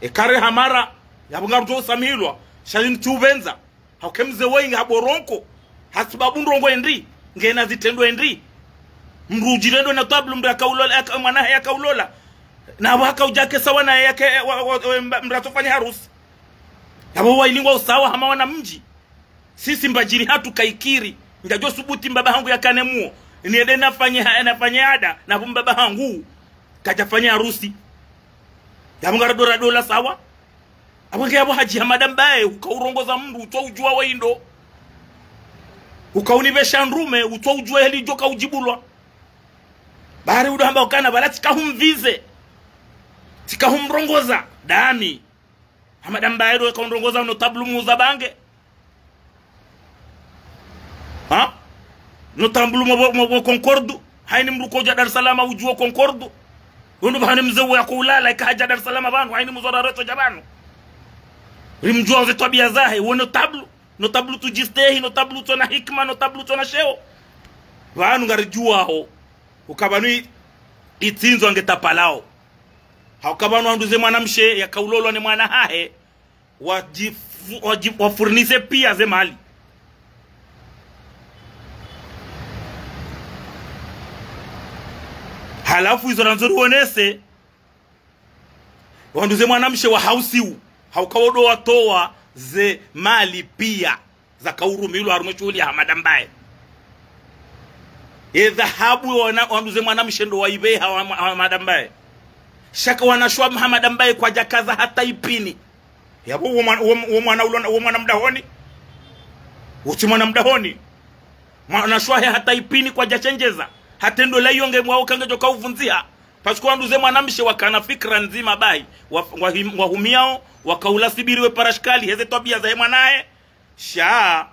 Eka re hamara, yapvo ngarudjo usamihilwa. Sha inu tsi upvendza. Hauka e mze woyi nge ha boronko. Hasibabu ndrongo endri. Ngena zitrendwa endri. Mdru udjirendo na tablu mdru yakaulola, yaka-, mwana yaka ulola. Na waka udjake sawa na yake, wa, wa, wa, mba-, mdru atsofanya harusi. Yapvo wayili ngwao usawa hama wana mdji. Sisi mbadjiri hatru kayikiri. Ndjadjo subuti mbaba hangu yakane muo. Niende nafanye ha-, nafanye ada, na pvo mbaba hangu kadjafanya harusi. Yapvo ngaradora dola sawa. Apvo nge yapvo Hadji Hamada Mbaye, uka urongoza mdru, utswa udjua wayindo. Uka unipvesha ndrume, utswa udjua heli djoka udjibulwa. Bari udo hamba ukana, bala tsika humvize. Tsika humrongoza, dami. Hamada Mbaye do eka undrongoza no tablu muza bange. Ha? No tablu mo, mo, mo Concorde. Hayini mdru kodja Dar es Salaam udjua Concorde. Wendo pvahanu mze uwo yako ulala, eka hadja Dar es Salaam pvanu, hayini mzora retso dja pvanu. Rimdjua ze twabiya zahe, wo no tablu. No tablu tu djistehi, no tablu tsona hikima, no tablu tsona sheo. Pvanu ngaridjuwaho. Uka pvanu i-, itsindzwa nge tapalao. Hauka pvanu wanduze mwanamshe yakaulolwa ne mwana hahe, wadjifu-, wadji-, wafurnise piya ze mali. Halafu izo randzo rionese, wanduze mwanamshe wa hausiu, hauka wodo watowa ze mali piya. Zakaurumilwa harumwa shuhuli ya Hamada Mbaye. Ye dhahabu wana, wanduze mwanamshe ndo waibeha wa, wa Hamada Mbaye. Sha ka wanashe wa Hamada Mbaye kwadjakaza hata ipini. Yapvo wo mwana, wo, wo mwana ulona, wo mwana mdahoni. Utsi mwana mdahoni. Mwanashe wahe hata ipini kwadjashendjeza. Hata ndo la iyo nge mwao kange djoka uvundziha. Parce que wanduze mwanamshe wakana fikira ndzima bahi. Wa, wa, wahumiao, wakaula sibiri we parashkali, heze twabiya zahe mwanahe. Sha.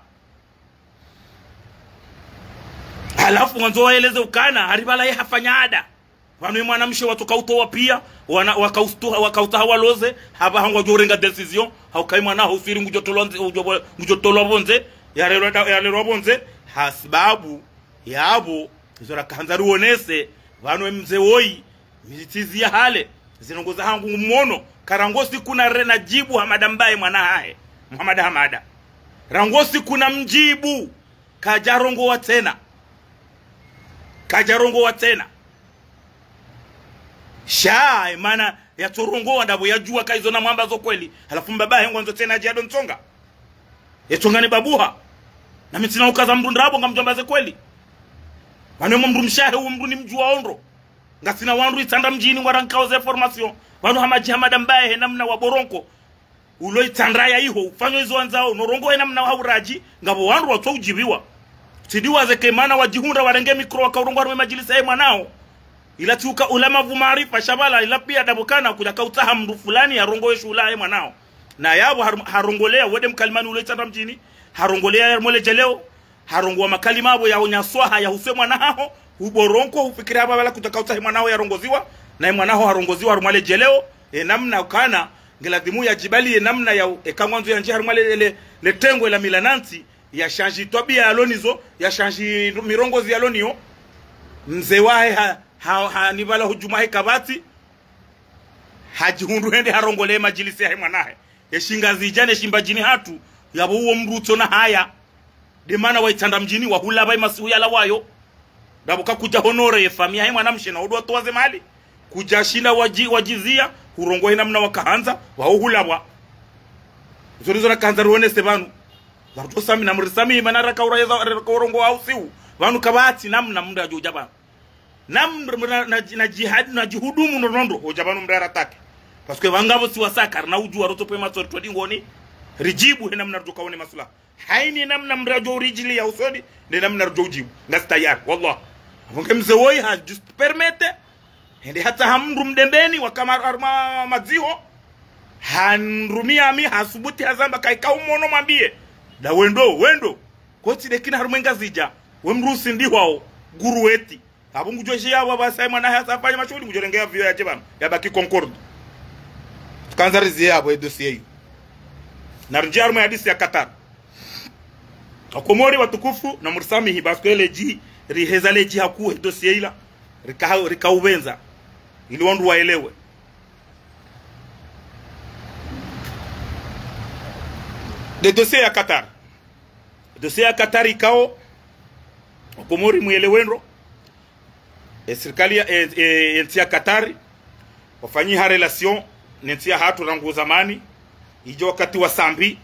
Halafu wandzo waeleze ukana, hari pvala ye hafanya ada. Pvanu ye mwanamshe watsoka utowa piya, wana, wakaustuha, wakautaha waloze, hapvaha ngwadjo urenga décision, hauka ye mwana hauswiri ngudjo tolwa ndze, ngudjo, ngudjo tolwa pvondze, yarerwa da-, yarerwa pvondze, hasibabu, yapvo, izo rakahandza rionese, pvanu ye mze woyi, mizitsizi ya hale, zinongoza hangu ngumono, karango siku na re-, nadjibu Hamada Mbaye mwana hahe, Muhamada Hamada. Rango siku namdjibu, kadjarongowa tsena. Kadjarongowa tsena. Sha, e mana, yatsorongowa ndapvo yadjuwa ka izo namwamba zo kweli. Halafu mbaba he ngwandzo tsena djado ntsonga. Yetsonga ni babuha. Na mi tsina ukaza mdru ndrabo ngamdjwamba ze kweli. Pvanu emwe mdru mshe hahe uwo mdru nimdjuwa ondro. Ngasina wandru Itsandra mdjini ngwarankao ze information. Pvanu Hadji Hamada Mbaye he namna wa boronko. Ulo Itsandra ya iho, ufanyo izo wandzao, no rongowa he namna wa hauradji, ngapvo wandru watso udjibiwa. Tsi diwaze ke mana wadjihundra warenge mikro wakaurongowa harumwa majilisi yahe mwanao. Ila tsi uka ula mavu maarifa, sha pvala, ila piya ndapvo kana kudjakautsaha mdru fulani yarongowe shuhuli yahe mwanao. Na yapvo har-, harongoleya, wende mkalimani ulo Itsandra mdjini, harongoleya harumwa le djeleo, harongowa makalima apvo ya unyaswaha ya huswe mwana haho, uboronko, ufikiri hapvo pvala kudjakautsaha mwana haho yarongoziwa, na mwana haho harongoziwa harumwa le djeleo, e namna ukana, ngeladhimu yadjibali e namna ya, eka ngwandzo yandji harumwa le, le, le tengwe la mila na ntsi, yashandji twabiya yalo nizo, yashandji mirongozi yalo niyo, mze wahe ha, ha, ha, ni pvala hudjuma he kapvatsi, hadjihundru hende harongoleya majilisi yahe mwanahe. Eshingazidja ne shimbadjini hatru, yapvo uwo mdru utsona haya. Nde mana wa Itsandra mdjini, wahula pvayi masihu yalawayo. Ndapvo kakudja honorer ye famiyi yahe mwanamshe na udo watowa ze mali. Kudjashinda wadji-, wadjiziya, hurongowa he namna wakahandza, wao hulapvwa. Izo ndizo rakahandza rionese pvanu. Pvarutso sami, namrisamihi, mana rakaura yeza, rakaurongowa hausiu. Pvanu kapvatsi namna mdru yadjo udja pvanu. Na mdru, na, na, na djihad-, na djihudumu no nondo, udja pvanu mdru yaratake. Parce que pvangapvo si wasaka, rina udjuwa rotso pwe matsori todi ngoni, ridjibu he namna ridjo kaone masula. Hayini namna mdru yadjo uridjiliya usoni, nde namna ridjo udjibu. Ngasi tayari, wallah. Apvo nge mze woyi ha juste permettre, hende hata ha mdru Mdembeni, wakama harumwa madziho, hanrumiya mi, hasubuti hazamba kayika umono mwambiye. Nda wendo, wendo. Kotsi nde kina harumwa e Ngazidja, we mdru usindihwao, guruweti. Apvo ngudjo shiya apvo apvasa ye mwana hahe yasa afanye mashuhuli, ngudjo renge ya avion yadje pvanu, yabaki Concorde. Tsikandza riziye apvo e dossier iyo. Narindjiye harumwa ye hadisi ya Qatar. Wakomori watukufu, namrisamihi, parce que le dji, riheza ledji hakuu he dossier ila, rika, rika upvendza, ili wandru waelewe. Nde dossier ya Qatar. Dossier ya Qatar ikao, Wakomori mwelewe ndro, e sirikali ya, e, e, e ntsi ya Qatar, wafanyiha relation ne ntsi yahatru rangu zamani, idjo wakati wa Sambi,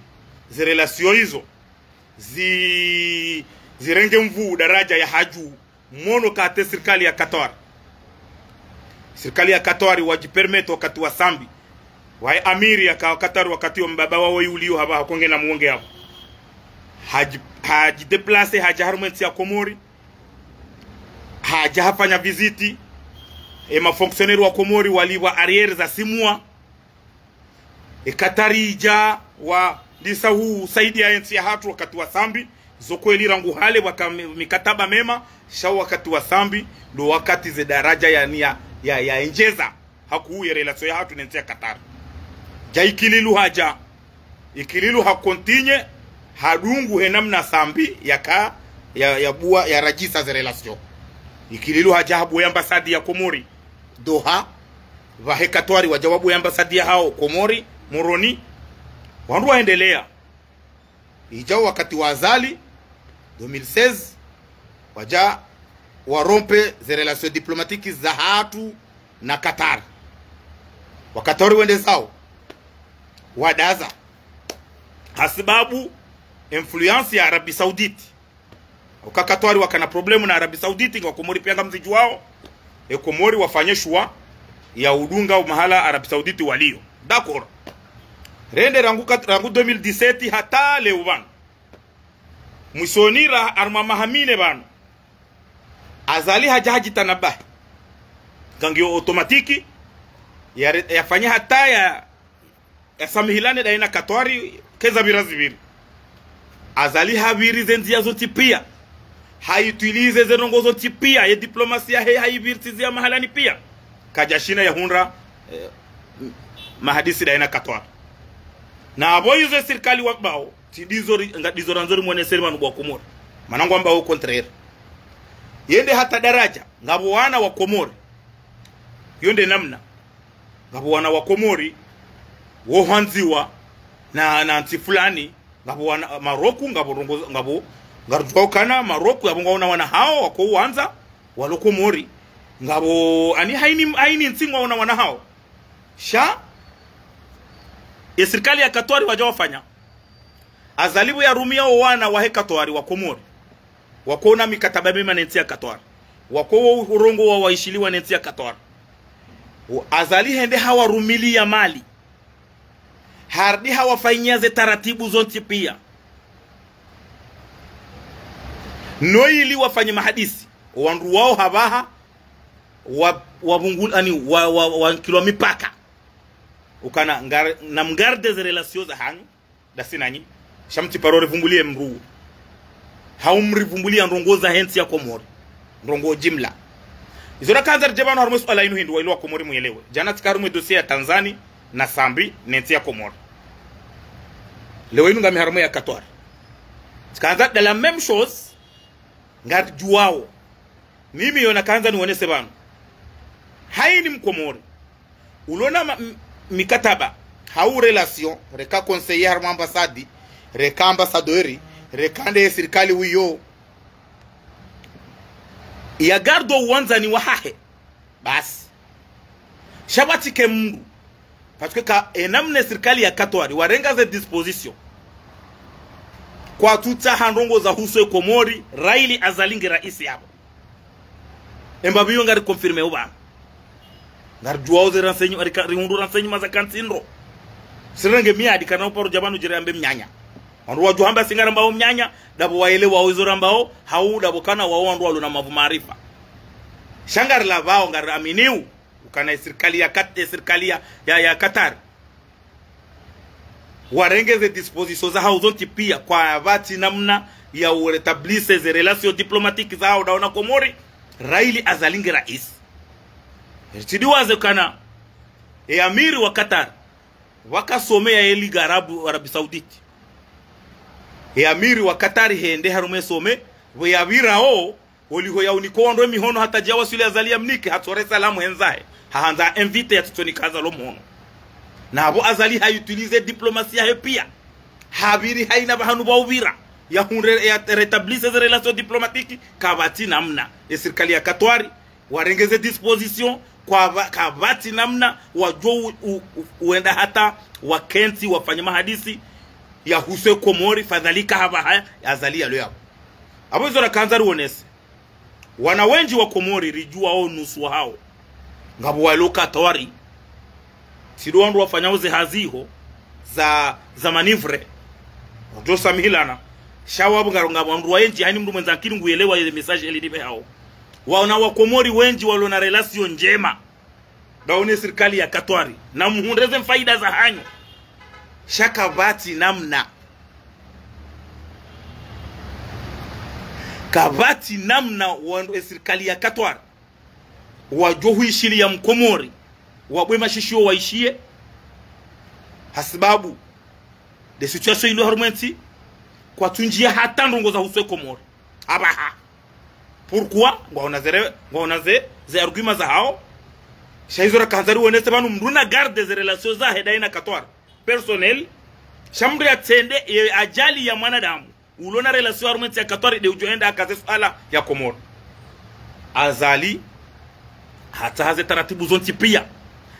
ze relation izo, zi, zirenge nvuu daraja ya hadju, mwono kate sirikali ya Qatar. Sirikali ya Qatar wadji permettre wakati wa Sambi, waye amiri yaka Qatar wakati wa mbaba wawo yuliyo hapvaha konge na mwonge yapvo. Hadji, hadji déplacer, hadja harumwa entsi ya Komori, hadja hafanya visite, e ma fonctionnaires wa Komori walipvwa arrière za six mois. E Qatar idja wandisa husaidia entsi yahatru wakati wa Sambi, zo kweli rangu hale pvwaka mi-, mikataba mema, sha wakati wa Sambi, ndo wakati ze daraja ya niya, ya, ya endjeza, hakuu ye relation yahatru ne ntsi ya Qatar. Dja Ikililu hadja, Ikililu ha continuer, hadungu he namna Sambi yaka, ya, ya bua, ya radjisa ze relation. Ikililu hadja habua ye ambassade ya Komori Doha, pvahe Qatar wadja wabua ye ambassade yahao Komori, Moroni, wandru waendelea. Idja wakati wa Azali, deux mille seize, wadja wa rompre ze relations diplomatiques zahatru na Qatar. Wa Qatar wende zao, wadaza. Hasibabu influence ya Arabie Saoudite. Uka Qatar wakana problème na Arabie Saoudite, nga Wakomori pia ngamzidjuwao. E Komori wafanye choix ya udunga mahala Arabie Saoudite waliyo. D'accord. Rende rangu kat-, rangu deux mille dix-sept hata leo pvanu. Mwisoni ra harumwa maha mine pvanu, Azali hadja hadjitanabahi. Kangiyo automatique, ya re-, yafanya hata ya, yasamihilane daye na Qatar, keza pvira zipviri. Azali hapviri ze ndzia zontsi pia. Hautiliser ze ndrongoo zontsi pia, ye diplomasia he haipvirtizia mahalani pia. Kadjashinda yahundra, eh, mahadisi daye na Qatar. Na apvo izo sirikali wambao, tsi ndizo ri-, nga ndizo randzo rimwonese ri pvanu bo Wakomori. Mana ngwambao au contraire. Yende hata daraja, ngapvo wana wa Komori. Yo nde namna. Ngapvo wana wa Komori, wo hwandziwa na, na ntsi fulani, ngapvo wana, Maroku, ngapvo rongo, ngapvo, ngarudjuwa ukana, Maroku, yapvo ngwaona wana hao, wako wandza, walo Komori, ngapvo, ani haini, haini ntsi ngwaona wana hao. Sha, e sirikali ya Qatar wadja wafanya. Azali pvo yarumia o wana wahe Qatar wa Komori. Wako na mikataba mema ne ntsi ya Qatar. Wako wo urongoa waishiliwa ne ntsi ya Qatar. O Azali hende hawarumilia mali. Harudi hawafanyia ze taratibu zontsi pia. No ili wafanye mahadisi. O wandru wao hapvaha, wa, wapvungul-, ani, wa, wa, wankilwa mipaka. Ukana, ngar-, namgarde ze relations zahanyu, dasi nanyi. Sha mtsiparo rivumbulie mdru. Hau mrivumbulia ndrongoo zahe ntsi ya Komori. Ndrongoo jimla. Izo rakandza ridje pvanu harumwa e suala inu hindru waili Wakomori mwelewe. Djana tsika harumwa e dossier ya Tanzanie na Sambi ne ntsi ya Komori. Leo inu ngami harumwa ya Qatar. Tsikandza de la même chose, ngaridjuwao. Mimi yo nakandza niwonese pvanu. Haini Mkomori ulona ma-, m-, mikataba, hau relation, reka conseiller harumwa ambassade, reka ambassadeur, reka nde sirikali wiyo, yagardo uwandzani wahahe. Basi. Sha pvatsike mdru. Parce que ka, e namna e sirikali ya Qatar warenga ze dispositions, kwatsutsaha ndrongoo zahusu e Komori, raili Azali nge raisi yapvo. Emba pviyo ngari confirmé upvanu. Ngaridjuwao ze renseign-, rika-, rihundru renseignement za kantsi ndro. Sirenge miadi kana uparo dja pvanu djere ambe mnyanya. Wandru wadjuhamba si ngarambao mnyanya, dapvo waelewao izo rambao, hau dapvo kana wao wandru walona mavu maarifa. Sha ngarilavao, ngariaminiu ukana e sirikali ya Qat-, e sirikali ya, ya, ya Qatar, warenge ze dispositions zahao zontsi pia, kwapvatsi namna ya urétablir ze relations diplomatiques zahao dawo na Komori, raili Azali nge raisi. Ritsidiwaze kana, e amiri wa Qatar, pvwaka sommet ya e Ligue Arabe, Arabie Saoudite. E amiri wa Qatar hende harumwa e sommet, pvo yapvirao, Oliho ya uniko wandru mihono hata dja waswili Azali ya mnike, hatsohe salamu hendzahe. Hahandza invité ya tsitsonika Azali omuhono. Na apvo Azali ha utiliser diplomasi yahe pia. Hapviri haina pvahanu pva upvira. Ya hundre, ya rétablir ze relations diplomatiques, kapvatsi namna. E sirikali ya Katwari, warenge ze dispositions, kwapva-, kapvatsi namna, wadjo u-, u-, u-, uenda hata wakentsi, wafanye mahadisi, ya husu e Komori, fadhalika hapvaha, Azali yalo yapvo. Apvo izo rakandza riwonese. Wana wendji wa Komori ridjuwa o nusu wahawo. Ngapvo walo Katwari. Tsi ndo wandru wafanyao ze hazi iho za, za manœuvre. Wadjo samihilana. Sha wapvo ngaro ngapvo wandru wendji, haina mndru mwendza akili nguyelewa ye message eli nipvehao. Wana wa Komori wendji walo na relation ndjema ndawo ne sirikali ya Katwari. Na muhundre ze mfaida zahanyu. Sha kapvatsi namna. Kapvatsi namna wandru e sirikali ya Katwari wadjo huishiliya Mkomori, wabwe mashishiyo waishiye, hasibabu nde situation ilo harumwa entsi, kwatsundjiya hata ndrongo za husu e Komori. Apvaha. Pourquoi? Ngwaona ze re-, ngwaona ze, ze arguments zahawo. Sha izo rakandza riwonese pvanu mndru na garder ze relations zahe ndaye na Katwari. Personnel. Sha mndru yatsende, ye ajali ya mwanadamu. Ulo na relation harumwa entsi ya Katwari nde udjo enda akaze suala ya Komori. Azali, hatsaha ze taratibu zontsi pia.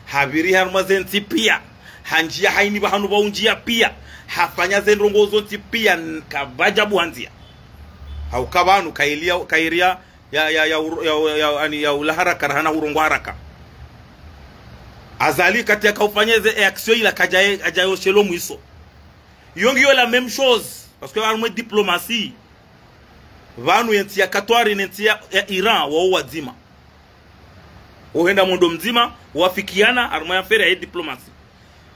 Hapviri harumwa ze ntsi pia. Handjiya haina pvahanu pva undjiya pia. Hafanya ze ndrongo zontsi pia, n-, kapvadja buhandziya. Hauka pvanu, kailiya, kairiya, ya, ya, ya, ur-, ya, ya, ya, ani, ya ula haraka, rahana urongowa haraka. Azali kati yakaufanya ze action ila kadja, kadja yoshelo mwiso. Yo ngiyo la même chose, parce que harumwa e diplomasi, pvanu ye ntsi ya Katwari ne ntsi ya, ya Iran, wawo wadzima. Wohenda mwendo mdzima, wafikiana, harumwa ye affaire ya diplomasi.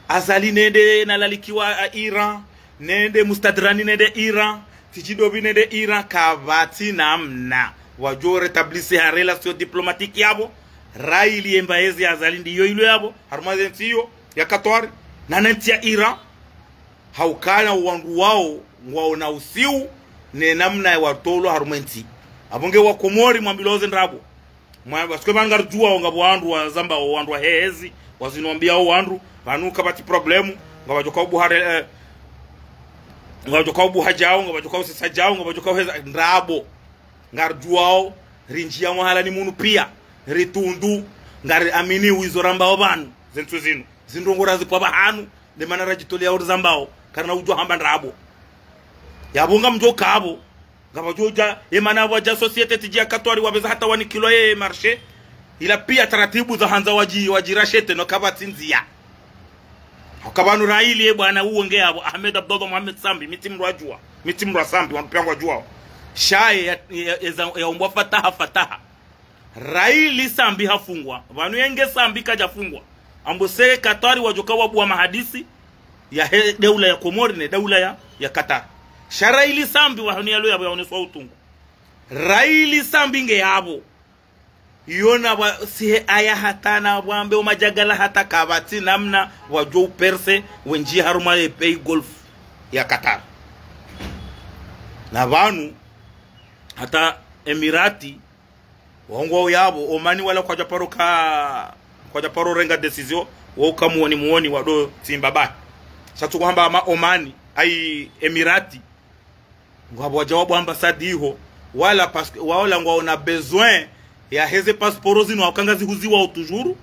Azali nende nalalikiwa a Iran, nende Mustadrani nende Iran, Tidjidobi nende Iran, kapvatsi namna. Wadjo rétablir ha relation diplomatique yapvo, raili ye mbaezi ya Azali ndiyo ilo yapvo, harumwa ze ntsi iyo, ya Katwari, na ne ntsi ya Iran. Haukana wandru wawo ngwaona usiu ne namna ya watolwa harumwa entsi. Apvo nge wa Komori mwambilwa oze ndrabo. Mwa, parce que pvanu ngaridjuwao ngapvo wandru wazambao, wandru wahehezi, wazinwambiao wandru, pvanu kapvatsi problème, ngapvadjoka ubuha re-, eh, ngapvadjoka ubuha djao, ngapvadjoka usisa djao, ngapvadjoka uheza ndrabo. Ngaridjuwao, rindjiya mwahalani munu pia, ritundu, ngariamini wizo rambao pvanu, ze ntsu zinu. Zindrongo razipva pvahanu, nde mana radjitolea urizambao, karina udjo hamba ndrabo. Yapvo ngamdjo kapvo, ngapvadjo dja, emana pvwadja société tidji ya Katwari wapveza hata wanikilwa ye marché, ila pia taratibu zahandza wadji, wadjirashete no kapvatsi ndziya. Hauka pvanu raili ye bwana uwo nge yapvo, Ahmed Abdallah Mohamed Sambi, mi tsi mndru wa djuwa, mi tsi mndru wa Sambi, wandru pia ngwadjuwao. Sha ye ya, ya, ya, ya, yaumbwa Fataha, Fataha. Raili Sambi hafungwa. Pvanu yenge Sambi kadjafungwa. Ambo se Katwari wadjoka wabuwa mahadisi yahe daula ya Komori ne daula ya, ya Katwari. Sha raili Sambi wahoni yalo yapvo yaoneswa utungu. Raili Sambi nge yapvo. Yona pvwa sihe aya hata na pvwambe omadjagala hata kapvatsi namna pvwadjo uperse wendji harumwa ye pays golfe ya Katwari. Na pvanu hata Emirati, wahungwa uyapvo, Omani wala kwadja paro ka, kwadja paro renga décision, wauka muoni muoni wado tsimba bahi. Sha tsukuhamba ama Omani, ai Emirati, ngwapvo wadja wabwa ambassade iho, wala parce que, waola ngwaona besoin yaheze passeport zinu, hauka ngazihuziwao toujours.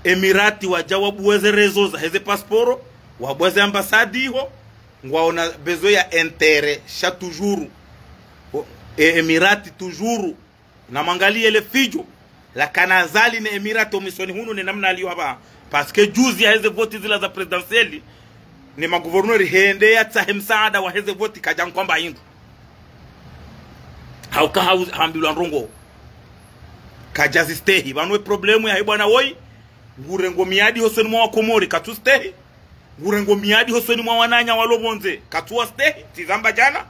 Emirati wadja wabuwe ze réseau zaheze passeport, wabuwe ze ambassade iho, ngwaona besoin ya intérêt, sha toujours. O, e, Emirati toujours. Na mwangaliye le fidjo lakana Azali ne Emirati omwisoni hunu ne namna yaliyo hapvaha. Parce que juzi yaheze voti zila za présidentielle, ne magouverneur hende yatsahe msaada waheze voti kadja nkwamba hindru. Hauka hau-, hambilwa ndrongo kadjazistehi. Pvanu e problème yahe bwana woyi, ngurengo miadi hosoni mwa Wakomori, katsustehi. Ngurengo miadi hosoni mwa wananya walo pvondze, katsuwastehi, tsi zamba djana.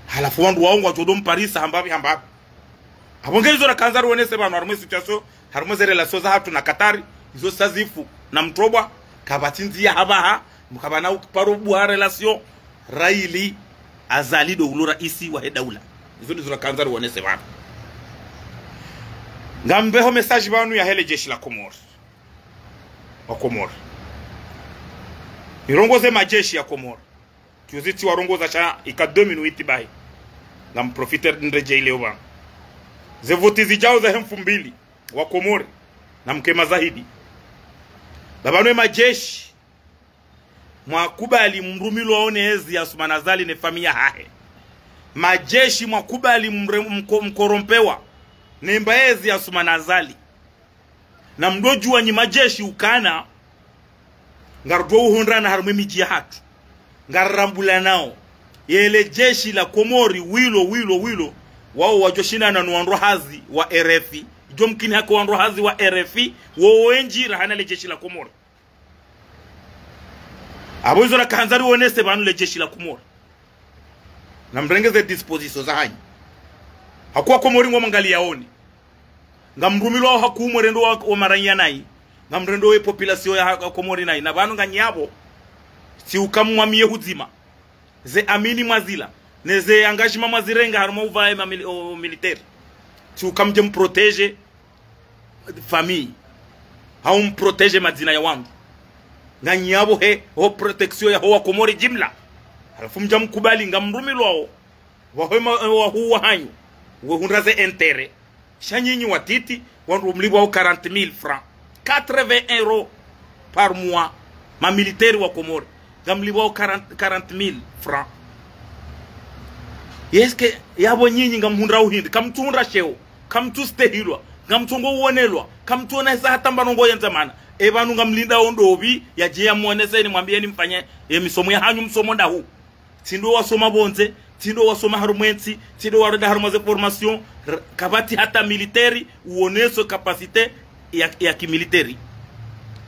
Halafu wandru wawo ngwadjo do mparisa hambapvi hambapvi. Apvo nge izo rakandza riwonese pvanu harumwa e situation, harumwa ze relation zahatru na Katwari, izo sazifu na mtrobwa, kapvatsi ndziya hapvaha, mukapvana uparo buha relation, raili Azali ndo ulo raisi wahe daula. Izo ndizo rakandza riwonese pvanu. Ngambeho message pvanu yahe le jeshi la Komori. Wa Komori. Nirongoze majeshi ya Komori. Juzi tsiwarongoza sha ika deux minutes bahi. Ngamprofite ndredjeyi leo pvanu. Ze voti zidjao zahe mfumbili. Wa Komori. Namke mazahidi. Pvapvanu ye majeshi. Mwakubali mrumilwao ne ezi ya Assoumani Azali ne famiyi yahahe. Majeshi mwakubali mre-, mko-, mkorompewa. Ne mba ezi ya Assoumani Azali. Na mdodjuwa nyi majeshi ukana. Ngarudjo uhundrana harumwa ye midji yahatru. Ngarirambulanao. Yele jeshi la Komori wilo, wilo, wilo. Wao wadjo shindana no wandru hazi wa R F I. Idjo mkini haka wandru hazi wa R F I. Wo wendji rahana le jeshi la Komori. Apvo izo rakandza riwonese pvanu le jeshi la Komori. Namrenge ze dispositions zahanyu. Hakuwa Komori ngomwangaliyaoni. Ngamrumilwao haku mwerendo wa, wa maranyi ya nayi. Ngamrendo we population ya ha-, Komori nayi. Na pvanu nganyi apvo. Tsiuka mwamiye hudzima. Ze amini mwazila. Ne ze engagement mwazirenga harumwa upvaye ma mili-, o militaire. Tsiuka mdje mprotégé famille. Hau mprotégé madzina ya wandru. Nganyi apvo he, ho protection yaho wa Komori jimla. Halafu mdja mkubali ngamrumilwao. Waho ma-, wahuwa hanyu. Wehundra ze intérêt. Sha nyinyi watiti, wandru mlipvwao quarante mille francs. Quatre-vingts euros par mois. Ma militaire wa Komori. Ngamlipvwao quarante, quarante mille francs. Est-ce que yapvo nyinyi ngamhundrao hindri? Kamtsuhundra sheo. Kamtsustehilwa. Ngamtsongo uonelwa. Kamtsuona hisa hata mba ndrongo ya ndzamana. Epvanu ngamlindao ndopvi, yadje yamwoneseni mwambiyeni mfanye ye misomo yahanyu msomo ndahu. Tsi ndo wasoma pvondze, tsi ndo wasoma harumwa entsi, tsi ndo warenda harumwa ze formation, r-, kapvatsi hata militaire, uoneso capacité ya, ya kimilitaire.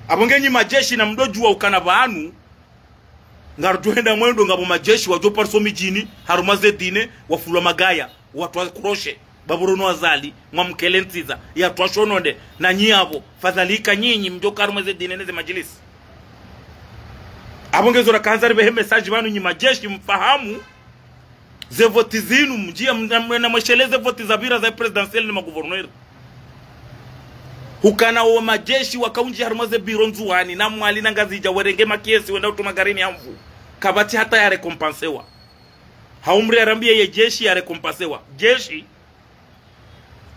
Apvo nge nyi majeshi namdodjuwa ukana pvanu, ngarudjo henda mwendo ngapvo majeshi wadjo pariso midjini, harumwa ze dîner, wafulwa magaya, watwa crochet. Bapvurono Azali, mwamkele ntsiza, yatwa shononde, na nyi apvo, fadhwali ika nyinyi, mdjo ka harumwa ze dîner ne ze madjilisi. Apvo nge izo rakandza ripvehe message pvanu nyi majeshi mfahamu, ze voti zinu, mdjiya mna-, mna-, namwesheleze voti zapvira za présidentielle ne ma gouverneur. Hukana wo majeshi wakaundji harumwa ze bureau Ndzuwani, na Mwali na Ngazidja, werenge makesi, wenda utuma garini ya mvu. Kapvatsi hata yarécompensewa. Hau mdru yarambiye ye jeshi yarécompensewa. Jeshi,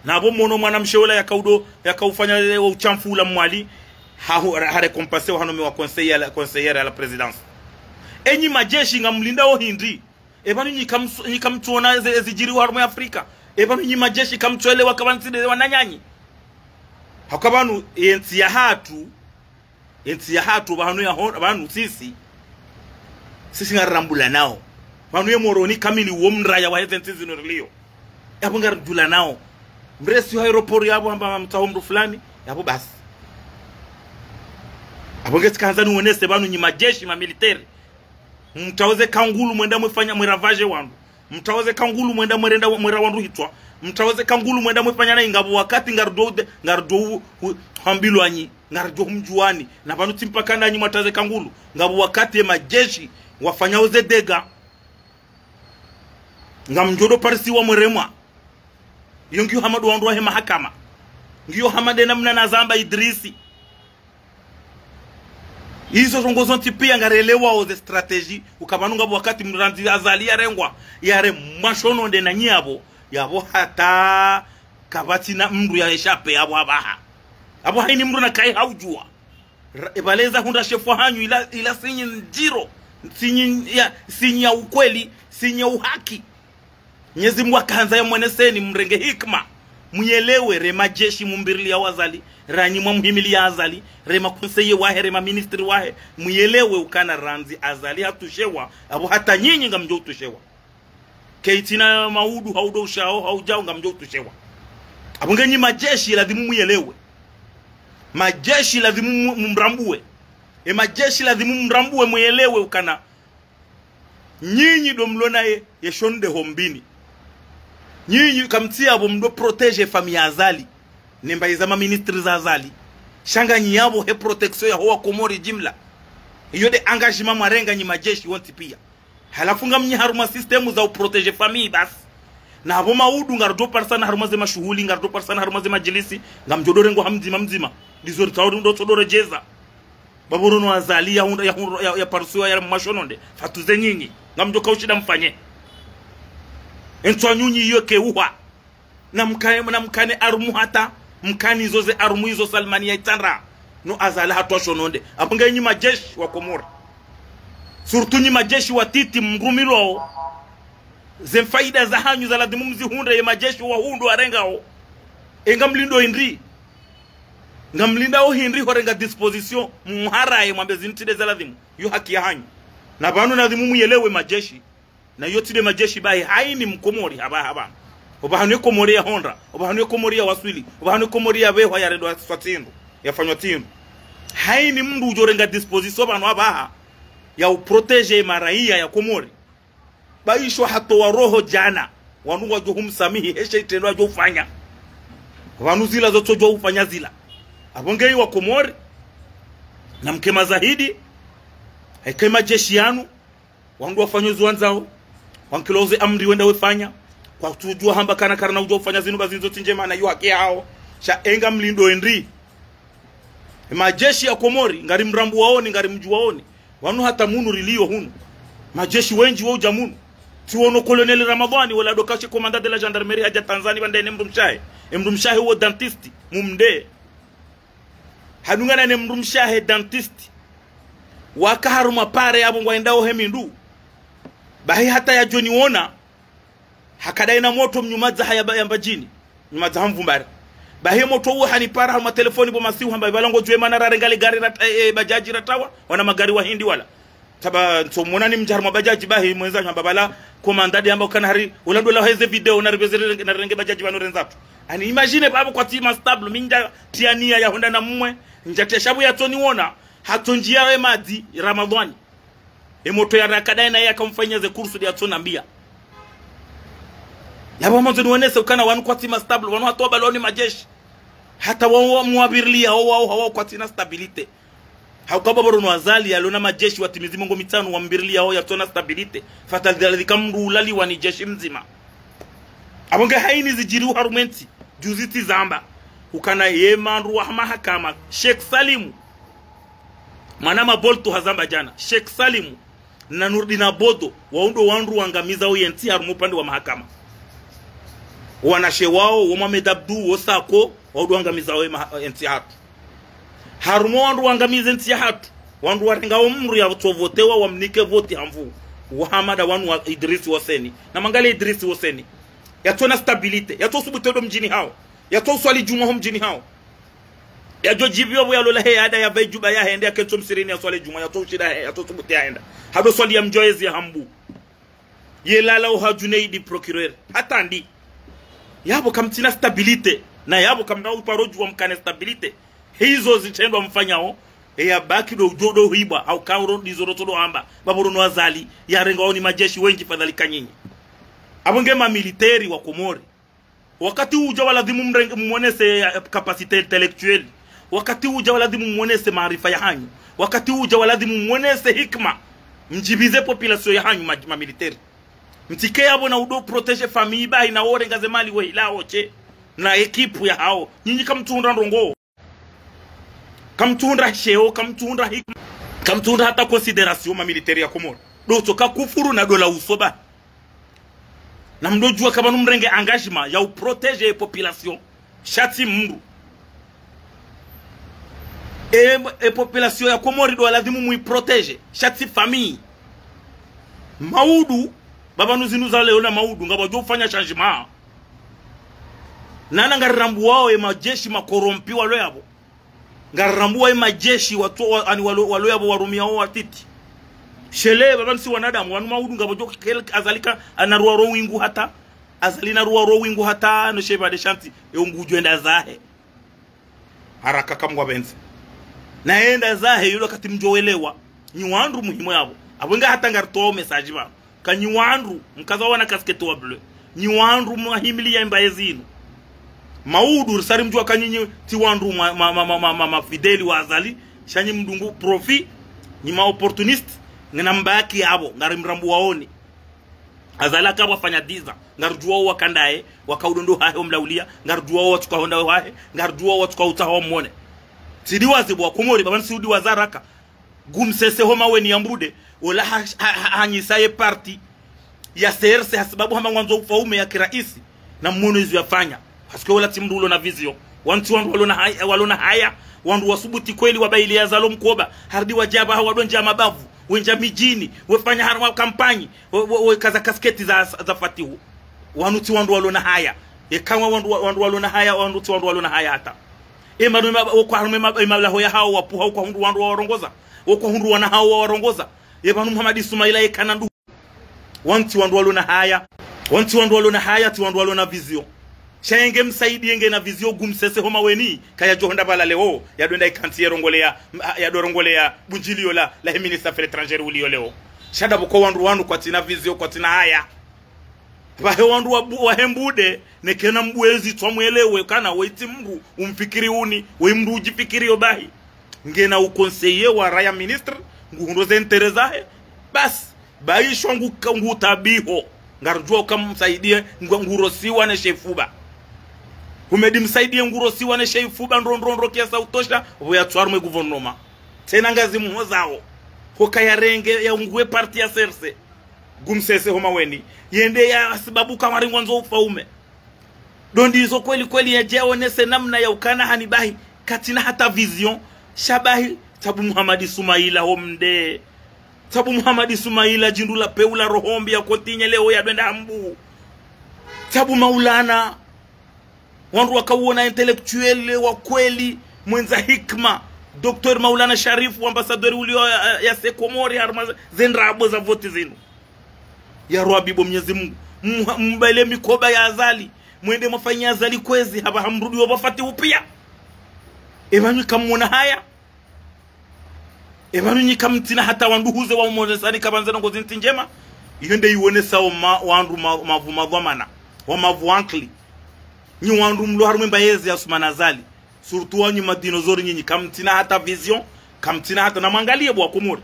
napvo mwono mwanamshe ola yakaudo, yakaufanya, eh, ushamfu ula Mwali, ha-, ha-, harécompensewa hanomewa conseiller à la, conseillère à la présidence. Enyi majeshi ngamlindao hindri? Epvanu nyi kamtsu-, nyi kamtsuona ezi-, ezidjiriwo harumwa Afrika. Epvanu nyi majeshi kamtsuelewa kapvatsi nde wananyanyu. Haka pvanu, entsi yahatru, entsi yahatru pvanu yaho-, pvanu sisi. Sisi ngarirambulanao. Pvanu ye Moroni kamili wo mraya wahe ze ntsi zinu riliyo. Yapvo ngarirambulanao. Mresi wa aéroport yapvo hamba mtsaho mdru fulani, yapvo basi. Apvo nge tsikandza niwonese pvanu nyi majeshi ma militaire. Mtsaho ze kangulu mwenda mwefanya mweravage wandru. Mtsaho ze kangulu mwenda mwerenda, mwera wandru hitswa. Mtsaho ze kangulu mwenda mwefanya nayi ngapvo wakati ngaridjo ude, ngaridjo u-, u-, hambilwa nyi, ngaridjo humdjuwani. Na pvanu tsi mpaka nanyi mwatsaho ze kangulu. Ngapvo wakati ye majeshi wafanyao ze dégâts. Ngamdjo do parisiwa mweremwa. Iyo ngiyo hama ndo wandru wahe mahakama. Ngiyo hama nde namna nazamba Idrisi. Izo ndrongo zontsi piya ngarelewao ze stratégie, uka pvanu ngapvo wakati mrandzi Azali yarengwa, yaremwa shononde na nyi apvo, yapvo hata kapvatsina mdru ya échappé apvo apvaha. Apvo hayini mdru nakayi haudjuwa. Ra-, epvaleza hundra shefu hanyu ila, ila sinyi ndjiro, sinyi ya, sinyi ya ukweli, sinyi ya uhaki. Mnyezi Mungu akandza yamwoneseni mrenge hikima. Muyelewe re majeshi mumbiriliya Azali, ranyi mwamuhimiliya Azali, re ma conseiller wahe, re ma ministre wahe. Muyelewe ukana randzi Azali hatushewa, apvo hata nyinyi ngamdjo utushewa. Ketsina maudu haudo ushao, haudjao ngamdjo utushewa. Apvo nge nyi majeshi lazimu muyelewe. Majeshi lazimu mu-, mumrambuwe. E majeshi lazimu mumrambuwe muyelewe ukana. Nyinyi ndo mlona ye, ye shonde hombini. Nyinyi kamtsi apvo mdo protéger famille ya Azali. Ne mbayi za ma ministre za Azali. Sha nganyi apvo he protection yaho wa Komori jimla. Iyo nde engagement mwarenga nyi majeshi wontsi piya. Halafu ngamnyi harumwa système za uprotéger famille basi. Na apvo maudu ngaridjo parisana harumwa ze mashuhuli, ngaridjo parisana harumwa ze madjilisi, ngamdjo dorengwa ha mdzima mdzima. Ndizo ritsauri ndo tsodoredjeza. Baba uro no Azali ya hundra, ya hundra, ya, ya parisiwa ya mashononde. Fatuze nyinyi. Ngamdjo kaushinda mfanye. Entswa nyunyi iyo keuha. Na mkane, na mkane arumu hata, mkani izo ze arumu izo Salmani ya itsandra. No Azali hatwa shononde. Apvo nge nyi majeshi wa Komori. Surtout nyi majeshi wa titi mrumilwao. Ze mfaida za hanyu za ladhimu mzihundre ye majeshi wa hundu arengao. E ngamlindo hindri. Ngamlindao hindri horenga disposition, mharaye mwambe zintsi nde za ladhimu. Yo haki ya hanyu. Na pvanu ladhimu muyelewe majeshi. Na yo tsi nde majeshi bahi haini mkomori hapvaha pvanu. Opvahanu ye Komori ya hondra, opvahanu ye Komori ya waswili, opvahanu ye Komori ya pvehwa ya rendwa swa tsindru, ya fanywa tsindru. Haini mndru udjo renga disposition pvanu hapvaha ya uprotéger maraiya ya Komori. Baisho hatowa roho djana. Wanu wadjo humsamihi, heshe itrendwa adjo ufanya. Wanu zila zotsodjo ufanya zila. Apvo nge wa Komori. Na mke mazahidi. Heke majeshi yanu. Wandru wafanye zo wandzao. Wankilo ze amri wenda wefanya. Kwatsudjua hamba kana karina udjo ufanya zinu ba zinu zo tsi ndjema na yo haki yao. Sha e ngamlindo hindri. Majeshi ya Komori, ngarimrambuwaoni, ngarimdjuwaoni. Wanu hata munu rilio hunu. Majeshi wendji wo udja munu. Tsi wono Colonel Ramadhwani, wola ndo kashe commandant de la gendarmerie hadja Tanzanie pvanda ne mdrumshe wahe. E mdrumshe wahe wo dentiste, mumnde. Hadungana ne mdrumshe wahe dentiste. Waka harumwa pare yapvo ngwayendao he mindru. Bahi hata yadjo niwona. Hakadai na moto mnyumadza haya ba-, ya Mbadjini. Nyumadza ha Mvumbari. Bahi moto uwo hanipara harumwa telefoni bo masihu hamba pvala ngodjuwe mana rarenga le gari rat-, eh, eh, bajaji ratawa, wana magari wa Hindi wala. Taba ntsomwona ni mdja harumwa bajaji bahi mwendza hamba pvala komanda de hamba ukana hari, ula ndo la heze video na ribeze renge-, na renge bajaji pvanu rendza tu. Ani imagine pvapvo kwatsi ma stable, mi ndja tia nia ya honda na mumwe, ndja tia sha pvo yatsoniwona, hatsondjia ye madzi, Ramadhwani. E moto ya rakadai na ye yakamfanya ze kursu de yatsonambia. Yapvo mwandzo niwonese ukana wanu kwatsi ma stable, wanu hata wapvalwa ni majeshi. Hata wa, wa mwapvirilia, wa, wa, wa, wa kwatsi na stabilité. Hauka baba uro no Azali, yalo na majeshi watimizi mengo mitsanu wamvirilia, wa yatsona stabilité. Fatali dhalika mndru ulaliwa ni jeshi mdzima. Apvo nge haini zidjiri uharumwa entsi, juzi tsi zamba. Ukana ye mandru wa mahakama, Sheikh Salimu. Mwana maboltu hazamba djana, Sheikh Salimu na Nurdin Abodo, wao ndo wandru wangamiza o yentsi harumwa upande wa mahakama. Wanashe wao, wo Mohamed Abdou, wo Sako, wao ndo wangamiza o ye maha-, yentsi yahatru. Harumwa wandru wangamiza entsi yahatru, wandru warenga o mndru yatsovotewa wamnike voti hamvu. Wo Hamada wanu wa Idrisi Hoseni. Na mwangalie Idrisi Hoseni. Yatsona stabilité, yatsosubutu ndo mdjini hawo. Yatsouswali djumwa ho mdjini hawo. Yadjo djibiwa pvo yalola he yada yapve djuba yahende yakentsi msirini yaswali djumwa, yatsoushinda he, yatsosubutu yahenda. Hado swali ya mdjoezi ya hambu. Yelala oha Junaidi procureur. Hata ndi. Yapvo kamtsina stabilité. Na yapvo kamna uparo djuwa mkane stabilité. Hizo zitrendwa mfanyao. Eya baki ndo udjo ndo hibwa. Hauka uro ndizo ro tsodo hamba. Baba uro no Azali. Yarenga oni majeshi wendji fadhali ka nyinyi. Apvo nge mamiliteri wa Komori. Wakati udja wa ladhimu mrenge-, mwonese, eh, capacité intellectuelle. Wakati udja wa ladhimu mwonese maarifa ya hanyu. Wakati udja wa ladhimu mwonese hikma. Mdjibize population ya hanyu ma, mamiliteri. Mtsike yapvo na udo protéger famille bahi na worenga ze mali wehila oche. Na équipe ya hawo. Nyinyi kamtsuhundra ndrongo. Kamtsuhundra sheo, kamtsuhundra hikma. Kamtsuhundra hata considération mamiliteri ya Komori. Ndo tsoka kufuru na ndo la usoba. Na mdodjuwa ka pvanu mrenge engagement ya uprotéger e population. Sha tsi mndru. E, e population ya Komori ndo ladhimu muiprotéger. Sha tsi famille. Maudu, baba nu zinu za leo na maudu, ngapvo djo ufanya changement. Nana ngarirambuwao e majeshi makorompi walo yapvo. Ngarirambuwa ye majeshi watso-, wa-, ani walo, walo yapvo warumia wo watiti. Shele, baba nsi wanadamu, wanu maudu ngapvo djo kel-, Azali ka, anarua ro wingu hata, Azali narua ro wingu hata, no sheba de shanti, yo ngudjo enda zahe. Haraka kamwa benzi. Na enda zahe, yulo kati mdjo welewa. Nyi wandru muhimu yapvo. Apvo nga hata ngaritowa message pvanu. Ka nyi wandru, mkaza wana casquette wa bleu. Nyi wandru mwahimili ya imba yezinu. Maudu, risari mdjuwa ka nyinyi tsi wandru ma, ma, ma, ma, ma, ma, ma fidèle wa Azali, sha nyi mdungu profit, nyi ma opportuniste, ngena mbaki yapvo, ngari mrambuwaoni. Azali aka wafanya dix ans. Ngaridjuwao waka ndaye, waka udondo hahe omlaulia, ngaridjuwao watsuka honda hahe, ngaridjuwao watsuka utsaha wamwone. Tsi diwaze bo wa Komori, baba ntsi udiwaza haraka. Gumsese ho Maweni ya Mbude, ola ha, ha, ha, hanyisa ye parti ya C R C hasibabu hamba ngwandzo ufaume ya kiraisi, na mwono izo yafanya. Parce que ola tsi mndru ulo na vision. Wantsi wandru walo na haya, walo na haya, wandru wasubuti kweli wabaili ya Azali o mkoba, harudi wadja pvaha wadondja mabavu, wendja midjini, wefanya harumwa kampanyi, we, we, we kaza kasketi za, za Fatihu. Wanu tsi wandru walo na haya. Eka wandru, wandru walo na haya, wanu tsi wandru walo na haya hata. E manu ema, okwa harumwa ema, emalaho ya hawo wapvuha, okwa hundru wandru wawarongoza. Okwa hundru wana hawo wawarongoza. E pvanu Muhammad Sumaila eka na ndu. Wanu tsi wandru walo na haya. Wanu tsi wandru walo na haya, tsi wandru walo na vision. Sha yenge msaidi yenge na vision gumsese ho Maweni, kaya djo honda pvala leo, yadwenda ikantsi yerongoleya, m-, a, yadorongolea bundjilio la, la he ministre affaires étrangères ulio leo. Sha ndapvo ko wandru wanu kwatsina vision, kwatsina haya. Pvahe wandru wa bu-, wa he Mbude, neke na mbwezi tswa mwelewe kana we tsi mndru umfikiri uni, we mndru udjifikiri yo bahi. Ngena uconseiller wa raya ministre, nguhundro ze intérêt zahe, basi, baishwa ngu, ngu tabiho. Ngaridjuwa uka msaidie, ngu, ngurosiwa ne shefuba. Humedi msaidie ngurosiwa ne shefuba, ndro, ndro, ndro, kiasi utosha, pvo yatsu harumwa e gouvernement. Tsena ngazi mhozao. Hoka yarenge, ya ungue parti ya C R C. Gumsese ho Maweni. Yende ya sibabu kamari ngwandzo ufaume. Ndo ndizo kweli kweli yadje yaonese namna ya ukana hani bahi, katsina hata vision, sha bahi, tsabu Muhammad Sumaila ho Mde. Tsabu Muhammad Sumaila djindru la pewu la roho mbi ya kontinye leo yadwenda hambu. Tsabu Maulana, wandru waka uona intellectuel wa kweli, mwendza hikma, Docteur Maulana Sharif, ambassadeur ulio ya, ya se Komori, harumwa ze, ze ndrabo za voti zinu. Ya Rabbi bo Mnyezi Mungu. Mha-, mbele mikoba ya Azali. Mwende mwafanye Azali kwezi, hapvaha mrudi wapvafati upia. E pvanu kamwona haya. E pvanu nyi kamtsina hata wandru huze wa umonesani kapvandza ndrongo zintsi ndjema. Iyo nde iwonesao ma-, wandru ma-, mavu madhwamana. Wa mavu ankili. Nyi wandru mlo harumwa emba yezi ya Assoumani Azali. Surtout wanyu madinosaures nyinyi, kamtsina hata vision, kamtsina hata, na mwangalie bo wa Komori.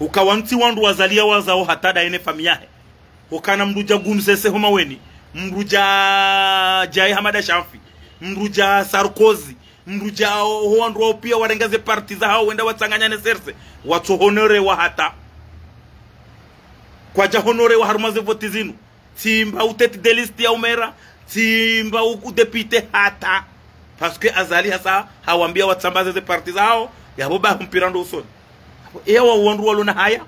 Uka wantsi wandru wazaliya wazao hata ndaye ne famille yahe. Ukana mndru dja Gumsese ho Maweni, mndru dja, dja Hamada Shanfi, mndru dja Sarkozy, mndru dja ho, ho wandru wao pia warenga ze parti zahao wenda watsanganya ne C R C, watso honorewa hata. Kwadja honorewa harumwa ze voti zinu. Tsi mba u tête de liste ya umera, tsi mba u, u député hata. Parce que Azali hasa hawambia watsambaze ze parti zahao, yapvo ba mpira ndo usoni. Ewa wandru walo na haya,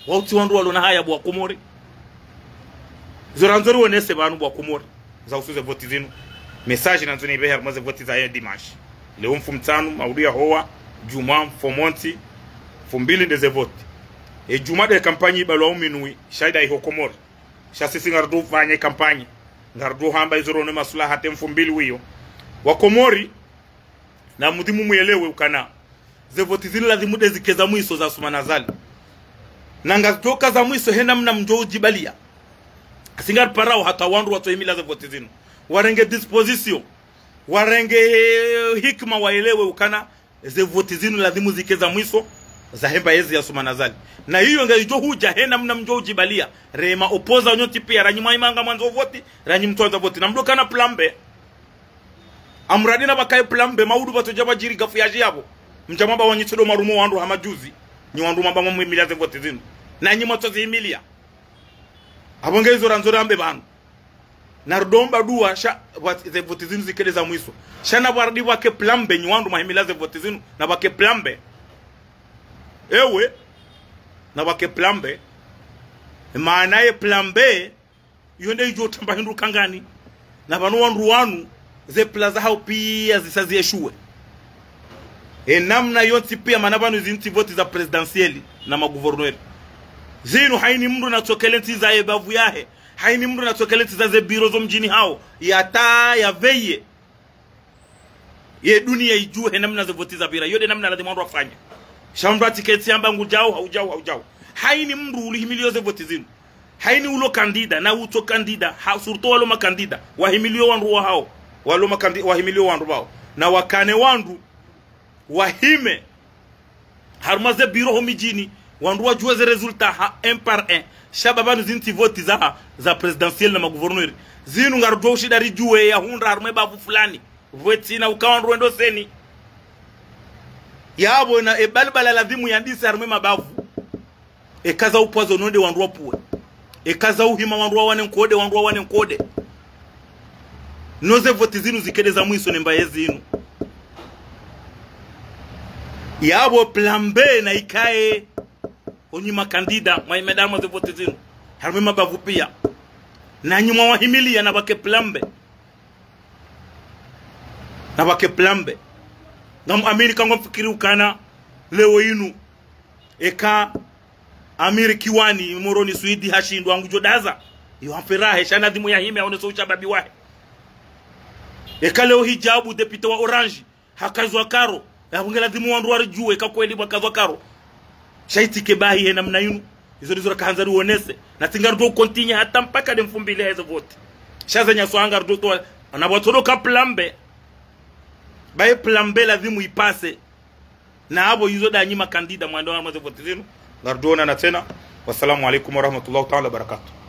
wao tsi wandru walo na haya bo wa Komori. Zo randzo rionese pvanu bo wa Komori, za uhusu ze voti zinu. Message nandzo niibehe harumwa ze voti za ye dimanche. Leo mfumtsanu, maudu ya howa, djumwa, mfomontsi, mfumbili nde ze voti. E djumwa nde kampanyi ibalwa uminui, sha ida iho Komori. Sha sisi ngarudjo fanya kampanyi. Ngarudjo hamba izo rono masula hata mfumbili wiyo. Wa Komori, na mudhimu mwelewe ukana ze voti zinu ladhimu nde zike za mwiso za Assoumani Azali. Na ngazidjoka za mwiso he namna mdjo udjibalia. Singa riparao hata wandru watso himila ze voti zinu. Warenge disposition. Warenge, eh, hikima waelewe ukana ze voti zinu ladhimu zike za mwiso, za hemba yezi ya Assoumani Azali. Na iyo ngayidjo hudja he namna mdjo udjibalia. Rema opposants nyontsi pia, ranyi mwaimanga mwandzo voti, ranyi mtswandza voti. Na mdru kana plan B. Amradi na pvakaye plan B, maudu pvatsodja pvadjiri gafu yadji yapvo. Mdja mwamba wanyi tsodo marumo wandru hama juzi. Nyi wandru mwamba mwamwimilia ze voti zinu. Na nyi mwatso zihimilia. Apvo nge izo randzo rambe pvanu. Na rudomba dua, sha, pvwa-, ze voti zinu zike nde za mwiso. Sha na pvwarudi pvwake plan B, nyi wandru mwahimilia ze voti zinu, na pvwake plan B. Ewe, na pvwake plan B. Maana ye plan B, iyo nde idjo tamba hindru kangani. Na pvanu wandru wanu, ze plan zahao pia zisa zieshuwe. E namna yontsi pia mana pvanu zintsi voti za présidentielles na magouverneurs. Zinu haini mndru natsokele ntsi za ye bavu yahe. Haini mndru natsokele ntsi za ze bureaux zo mdjini hao. Yata ya veye. Ye dunia idjuwe he namna ze voti zapvira. Iyo nde namna ladhimu wandru wafanye. Sha mndru atsiketsi amba ngudjao, haudjao, haudjao. Haini mndru ulihimilio ze voti zinu. Haini ulo candidat, na utso candidat, ha, surtout walo ma candidats, wahimilio wandru wahao, walo ma candi-, wahimilio wandru pvao. Na wakane wandru, wahime, harumwa ze bureaux ho midjini, Wandru wadjuwe ze résultat ha un par un. Sha pvanu zinu tsi voti za, za présidentielle na magouverneur. Zinu ngarudjo ushinda ridjuwe yahundra harumwa bavu fulani. Pvwe tsina uka wandru wendo CENI. Yapvo na ebalibala ladhimu yandise harumwa mabavu. Eka za upvwazo nonde wandru wapvuwe. Eka za uhima wandru wawane nkode, wandru wawane nkode. No ze voti zinu zikede za mwiso ne mbaye zinu. Yapvo plan B na ikaye. Onyi makandida, mwaimeda harumwa ze voti zinu. Harumwa mabavu pia. Nanyi mwawahimiliya na pvwake plan B. Na pvwake plan B. Ngamu amini ka ngwamfikiri ukana leo inu. Eka Amiri Kiwani, Moroni Swidi, hashindwa ngudjo daza. Iyo hamfurahe, sha ladhimu yahime, aonese ushababi wahe. Eka leo Hijabu, député wa Orange, hakazwa karo. Yapvo nge ladhimu wandru waridjuwe, eka kweli pvwakazwa karo. Sha itike bahi he namna inu. Izo ndizo rakahandza rionese. Na tsi ngarudjo continuer hata mpaka nde mfumbili heze voti. Sha za nyaswanga rudjo towa. Na pvwatsodoka plan B. Baye plan B ladhimu ipase. Na apvo izo ndanyi makandida mwando harumwa ze voti zinu. Ngarudjo onana tsena. Wassalamu alaikum warahmatullahi taala wabarakatuh.